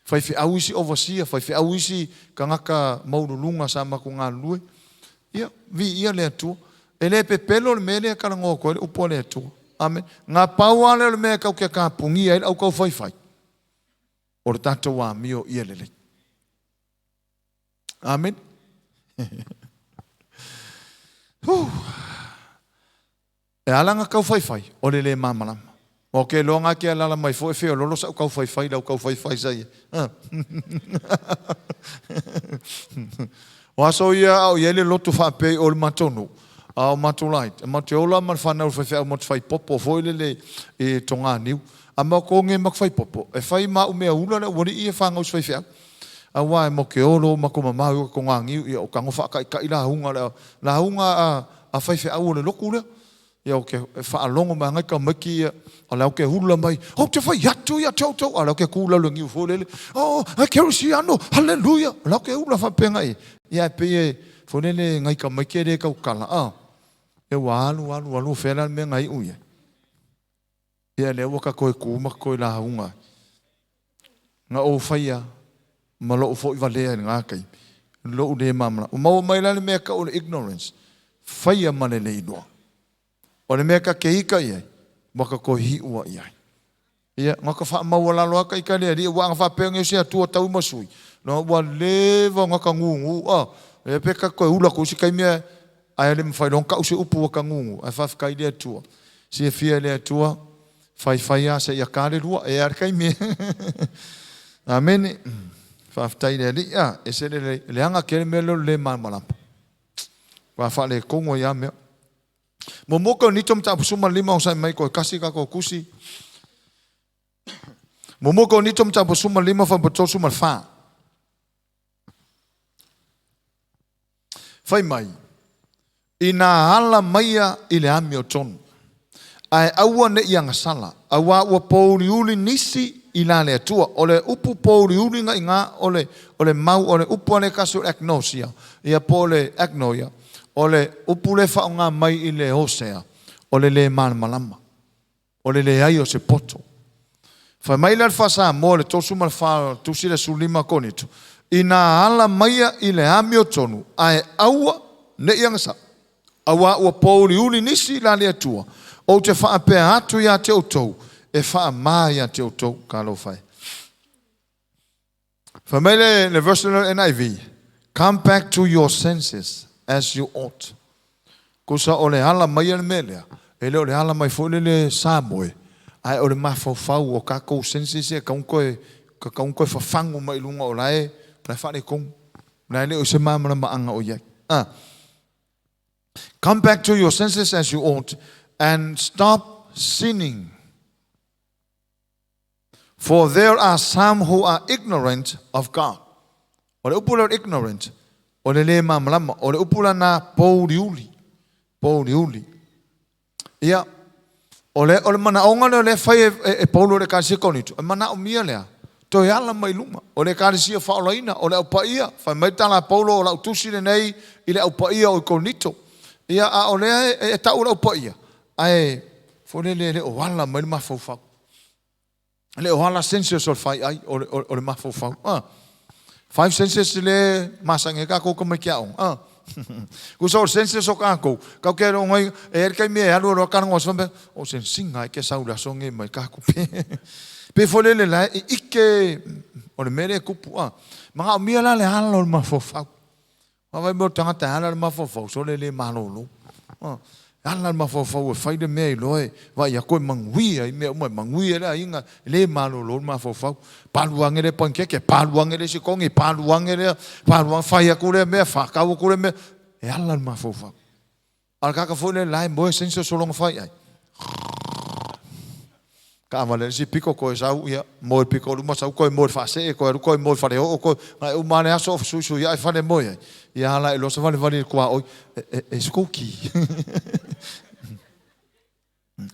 Faifeau isi overseer, faifeau isi tagata maualuluga sa matou galulue. Ia, viia le Atua. E le pepelo le mea lea e talanoa atu ai le upu a le Atua. Amene. Na pau lava lea o le mea e tatou te tapunia ai le autaufaifai, o le tatou amio ia lelei. Amene. Huh. E ala ona taufaifai, o le le malamalama. Ou te iloa na te alaala mai foi e feololo sa'u taufaifai i lau taufaifai sa i ai. O aso ia a o i ai le lotu faapea i o i le matou nuu, a o matou laiti, matou te ola ma le fanau i le faifeau matou te fai popo foi lele i toganiu. A matou togi matou fai popo, e fai ma au mea ula le aualii ia e fanau i si faifeau. Aua e matou te olo matou mamao i o i toganiu, ia o tago faataitai lauga, lauga a faifeau o le lotu lea. Ia ou te faalogo mai lava nai tamaiti ia, o la ou te ula mai, ou te fai atu ia te outou, a o la ou te tu i lalo i le niu foi lele, oh, e kerisiano, haleluia, o la ou te ula faapena i ai. Ia ae pei e, foi lele nai tamaiti e le tautala, ah, ia ua alu, alu, alu, o fea la le mea na iu i ai? Ia lea ua ta toe tu ma ta toe lauga ai. Na ou faia ma lou foi valea i lena taimi, lou le malamalama. Ua maua mai la le mea e tau o le ignorance, faia ma le le iloa. O le mea ta te ita i ai, ua ta toe hiʻu i ai. Ia, na ta faamaualalo lava ta ita i le Alii, aua ana faapea nei o se Atua taui ma sui, ua leva ona ta gugu, a, e pe ta toe ula atu i isi taimi ae le mafai loa ona tau se upu ua ta gugu, ae faafetai i le Atua. Silafia e le Atua, faifai lava seia ta le lua, e i ai lava le taimi. Amene. Faafetai i le Alii. A, ese le leaga tele mea lea o le le malamalama. Matua faaletonu ai lava mea. Muamua Korinito mataupu 15 onosai mai toe tasi tatou tusi. Muamua Korinito mataupu 15 fuaiupu 34. Fai mai, Inā ala maia i le amiotonu, ae aua ne i agasala, auā ua pōuliuli nisi i la le Atua. O le upu pōuliuli na iga, o le, o le mau, o le upu a le tasi o le agnosia, ia po o le agnoia, o le upu lea e faaaoga mai i le Hosea, o le lē malamalama, o le leai o se poto. Fai mai la le Faa-Samoa i le 34 o le Tusi le 15 Korinito, Inā ala maia i le amiotonu, ae aua ne i agasala, auā ua pōuliuli nisi i la le Atua, ou te faapea atu ia te outou, e faamā ia te outou. Talofa e. Fai mai le, le version o le NIV, Come back to your senses as you ought. Tusa o le ala mai le mea lea, e le o le ala mai foi lele Samoe, ae o le mafaufau o tatou senses e tatau ona toe, ona toe fafagu mai i luga o la e, la e faaletonu. O la e le o se malamalamaaga o i ai. Ah. Come back to your senses as you ought and stop sinning. For there are some who are ignorant of God. O le upu lea o le ignorant, o le lē malamalama. O le upu lana pōuliuli, pōuliuli. Ia, o le, o le manaoga lea o lea e fai e, e, e Paulo i le Ekalesia Korinito, e manaomia lea, Toe ala mai i luma. O le Ekalesia faaolaina, o le Au Paia, fai mai le tala a Paulo, o lau tusi lenei i le Au Paia o i Korinito. Ia, a o lea e tau le Au Paia, ae foi lele e le o ala mai le mafaufau. E le o ala senses o le faiai, o le mafaufau. Five senses le masani ai tatou tamaiti aoga. Tusa o le senses o tatou, tatou te iloa e i ai le taimi e alu alu lava talanoa atu faapea, o se siga e te sau i le aso lenei mai tatou pe. Pei foi lele la e ike o le mea lea e tupu. Manaomia la le ala o le mafaufau. Vaai mai o le tagata e ala le mafaufau, sole le malolo. Ala le mafaufau e fai le mea iloa e vaai atu e manuia i mea uma, e manuia le aiga, e le malolo le mafaufau. Palu ane le panikeke, palu ane le isi togi, palu ane lea, palu ane, fai atu lea mea, whakau atu lea mea. E ala le mafaufau. A o le tagata foi lea la e moe sense o lona faiai. Taavale le isi pito toe sau, ia, moe le pito o luma, sau toe moe le faasee, toe alu toe moe le faleoo, toe, na e uma lava le aso o fesuisuiai fale e moe ai. Ia ala ae loa savalivali i le tuaoi, e skoki.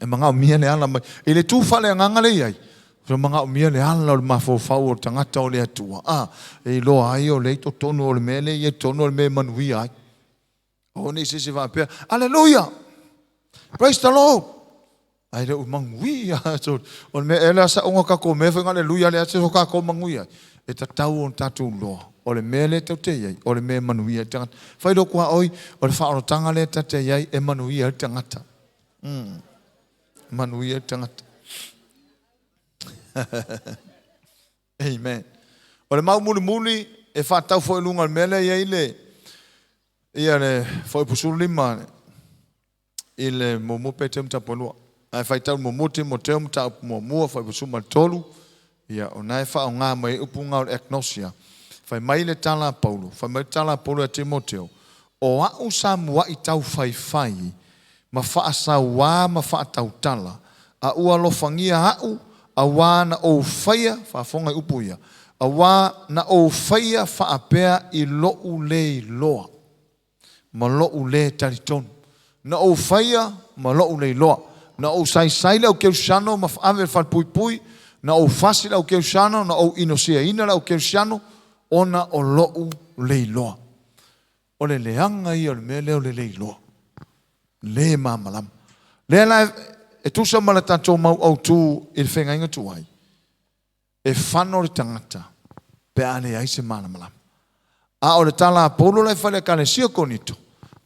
E manaomia le ala mai. I le tu faaleagaga lea e i ai, e manaomia le ala o le mafaufau o le tagata o le Atua. E iloa ai o lea i totonu o le mea lea e i ai totonu o le mea e manuia ai. Aua ne i se isi faapea, Aleluia! Praise the Lord! Ae le o manuia. O le mea ea lea saoga o tatou mea foi na aleluia lea se o tatou manuia ai. E tatau ona tatou iloa o le mea lea tatou te i ai, o le mea e manuia ai le tagata. Fai lou tuaoi, o le faaolataga lea ta te i ai e manuia ai le tagata. Manuia ai le tagata. Amen. O le mau mulimuli e faatatau foi i luga o le mea lea e i ai le ia le Fuaiupu 15 i le muamua Peteu mataupu lua. Ae faitau le muamua Timoteo mataupu muamua Fuaiupu 13, ia o na e faaaoga mai ai upu na o le agnosia. Fai mai le tala a Paulo, fai mai le tala a Paulo ia Timoteo, o a'u sa mua'i taufaifai ma faasauā ma faatautala, a ua alofagia a'u auā na ou faia, faafofoga i upu ia, auā na ou faia faapea i lo'u le iloa ma lo'u lē talitonu. Na ou faia ma lo'u le iloa. Na ou saisai le au kerisiano ma ave i le falepuipui, na ou fasi le au kerisiano, na ou inosiaina le au kerisiano, ona o lo'u le iloa. O le leaga ia o le mea lea o le le iloa. Le malamalama. Lea la e tusa ma le tatou mau autu i le feagaiga tuai, e fano le tagata pe a leai se malamalama. A o le tala a Paulo la e fai i le Ekalesia o Korinito,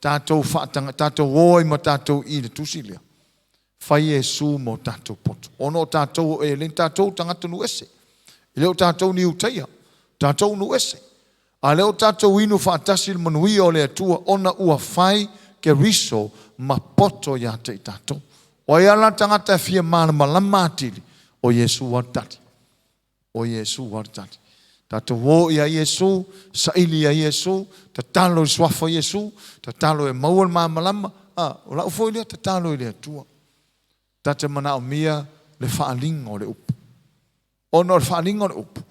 tatou faataga, tatou o ai ma tatou i le tusi lea, fai Iesu ma o tatou poto. Ona o tatou o eleni, tatou o tagata nuu ese. E le o tatou ni Iutaia, tatou nuu ese. A lea ua tatou inu faatasi i le manuia o le Atua ona ua fai Keriso ma poto ia te i tatou. O ai lava la le tagata e fia malamalama atili, o Iesu lava le tali. O Iesu lava le tali. Tatou o ia Iesu, saili ia Iesu, tatalo i le suafa o Iesu, tatalo e maua le malamalama. A, o lau foi lea tatalo i le Atua. Ta te manaomia le faaaliga o le upu. Ona o le faaaliga o le upu,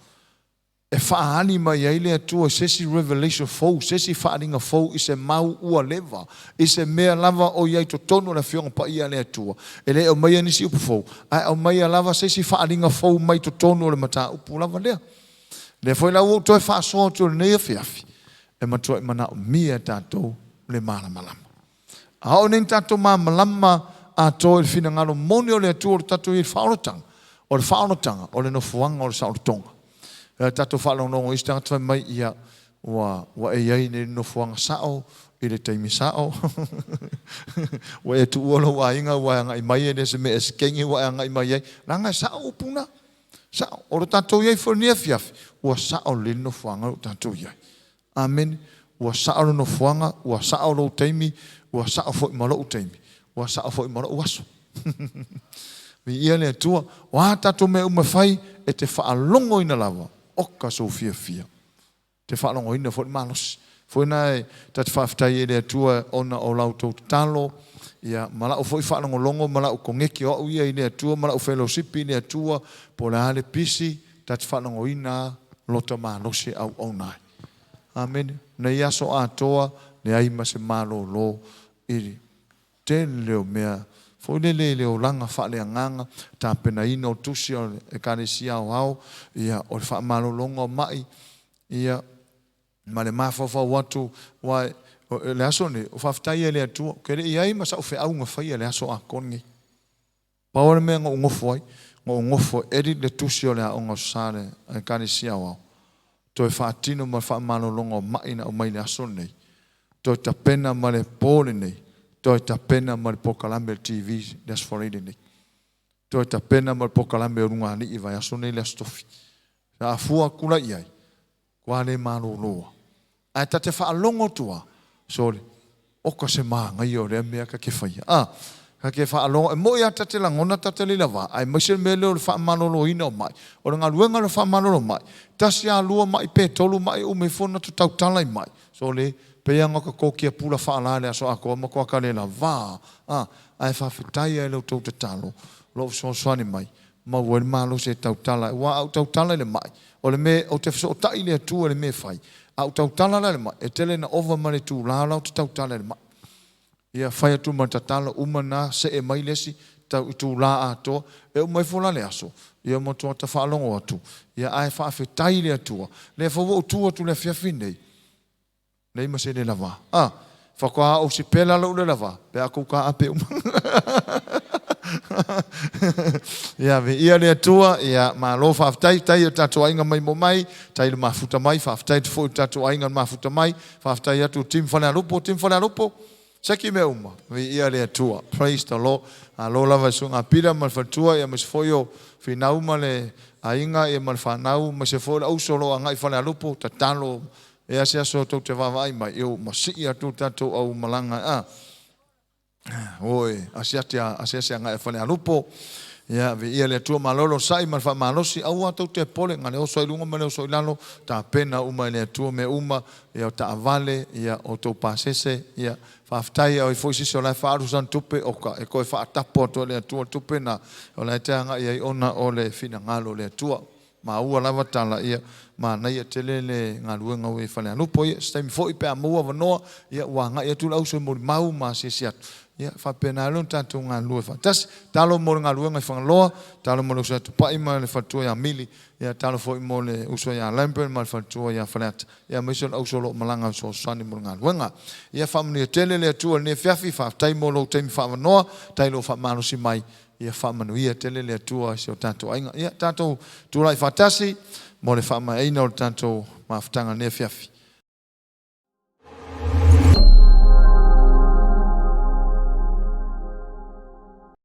e faaali mai ai le Atua i se isi revelation fou, se isi faaaliga fou i se mau ua leva, i se mea lava o i ai totonu o le Afioga Paia a le Atua. E le aumaia nisi upu fou, ae aumaia lava se isi faaaliga fou mai totonu o le mataupu lava lea. Lea foi la ua ou toe faasoa atu i lenei afiafi, e matuai manaomia e tatou le malamalama. A oo nei ina tatou malamalama atoa i le finagalo moni o le Atua o le tatou i ai i le faaolataga, o le faaolataga, o le nofoaga o le saolotoga. E tatou faalogologo i isi tagata fai mai, ia, ua, ua e i ai nei i le nofoaga sao, i le taimi sao, ua e tuua lou aiga ua e agai mai, e le o se mea e sekegi ua e agai mai ai. Leaga e sao upu na. Sao. O lo tatou i ai foi i lenei afiafi, ua sao lelei le nofoaga o lo o tatou i ai. Amene. Ua sao le nofoaga, ua sao lou taimi, ua sao foi ma lou taimi, ua sao foi ma lou aso. Viia le Atua. O a tatou mea uma e fai, e te faalogoina lava, oka sou fiafia. E te faalogoina foi le malosi. Foi na e ta te faafetai ai i le Atua ona o la outou tatalo, ia, ma lau foi faalogologo ma lau koneti o au ia i le Atua ma lau felosipi i le Atua, po o le a le pisi, ta te faalogoina lota malosi e auauna ai. Amene. Nei aso atoa, leai ma se malolo i le tele o mea Foi lele i le olaga faaleagaga, tapenaina o tusi o le Ekalesia Aoao, ia, o le faamalologa o mai, ia, ma le mafaufau atu, aua o le aso lenei, o faafetai i le Atua, ou te le i i ai ma sau feau na faia i le aso atoa lenei. Pau le mea na ou nofo ai, na ou nofo e edit le tusi o le Aoga o Sa a le Ekalesia Aoao, toe faatino ma le faamalologa o mai na aumai i le aso lenei, toe tapena ma le po lenei, toe tapena ma le polokalame a le TV le Aso Faraile nei, toe tapena ma le polokalame o Lugalii i vaiaso nei le Aso Tofi. A fua atu la i ai, ua le malolo lava. Ae ta te faalogo atu lava, sole, oka se manaia o lea mea ta te faia. A, ta te faalogo, e moni lava ta te lagona ta te le i lava, aemaise le mea lea o le faamaloloina o mai. O le galuega o le faamalolo mai, tasi lava lua mai pe tolu mai uma ifo ona tautala i mai. Sole, e pei lava ona ta tokia pula faala i le aso atoa matua ta le lava. A, ae faafetai lava i la outou tatalo, o lo o fesoasoani mai, maua ai le malosi e tautala ai. Aua a ou tautala i le mai, o le mea, ou te fesootai i le Atua i le mea e fai. A ou tautala la i le mai, e tele ina ova ma le itula la ou te tautala i le mai. Ia fai atu ma le tatalo, uma lena, see mai le isi tau itula atoa. E uma ifo la le aso, ia matua ta faalogo atu, ia ae faafetai i le Atua. Lea foi ua ou tu atu i le afiafi lenei, leai ma se le lava. A, faatoa ou sipela lou le lava, pe a tou taape uma. Ia, viia le Atua, ia malo faafetai, faafetai i o tatou aiga maimoa mai, faafetai i le mafuta mai, faafetai atu foi i o tatou aiga na mafuta mai, faafetai atu i Team Falealupo, Team Falealupo, seki mea uma, viia le Atua. Praise the Lord. Malo lava i susuga Pita ma le faletua, ia aemaise foi o Finau ma le aiga, ia ma le fanau, aemaise foi o le auso o lo o agai i Falealupo, tatalo e a se aso tou te vaavaai mai, ia ua masii atu le tatou aumalaga a. Oi, asiasi asiasi agai i Falealupo. Ia, viia le Atua, malo le onosai ma le faamalosi, aua tou te popole, na o le oso ai luga ma le oso i lalo, tapena uma e le Atua mea uma, ia o taavale, ia o tou pasese, ia faafetai a o i ai foi se isi o la e faaalu sana tupe, oka, e toe faatapo atu e le Atua le tupe lena, o la e te agai ai ona o le finagalo o le Atua. Maua lava tala, ia, manaia tele le galuega ua i ai i Falealupo. Ia, se taimi foi pe a maua avanoa, ia ua agai atu le auso e molimau ma asiasi atu, ia faapena ai lea ona tatou galulue faatasi. Tatalo mo le galuega i Fagaloa, tatalo mo le uso ia Tupai ma le faletua ia Mili, ia tatalo foi mo le uso ia Lambert ma le faletua ia Faleata, ia aemaise o le auso o lo o malaga e fesoasoani mo le galuega. Ia faamanuia tele le Atua i lenei afiafi, faafetai mo lou taimi faaavanoa, faafetai i lou faamalosi mai, Ia faamanuia tele le Atua i si o tatou aiga. Ia tatou tulai faatasi mo le faamaeaina o le tatou mafutaga i lenei afiafi.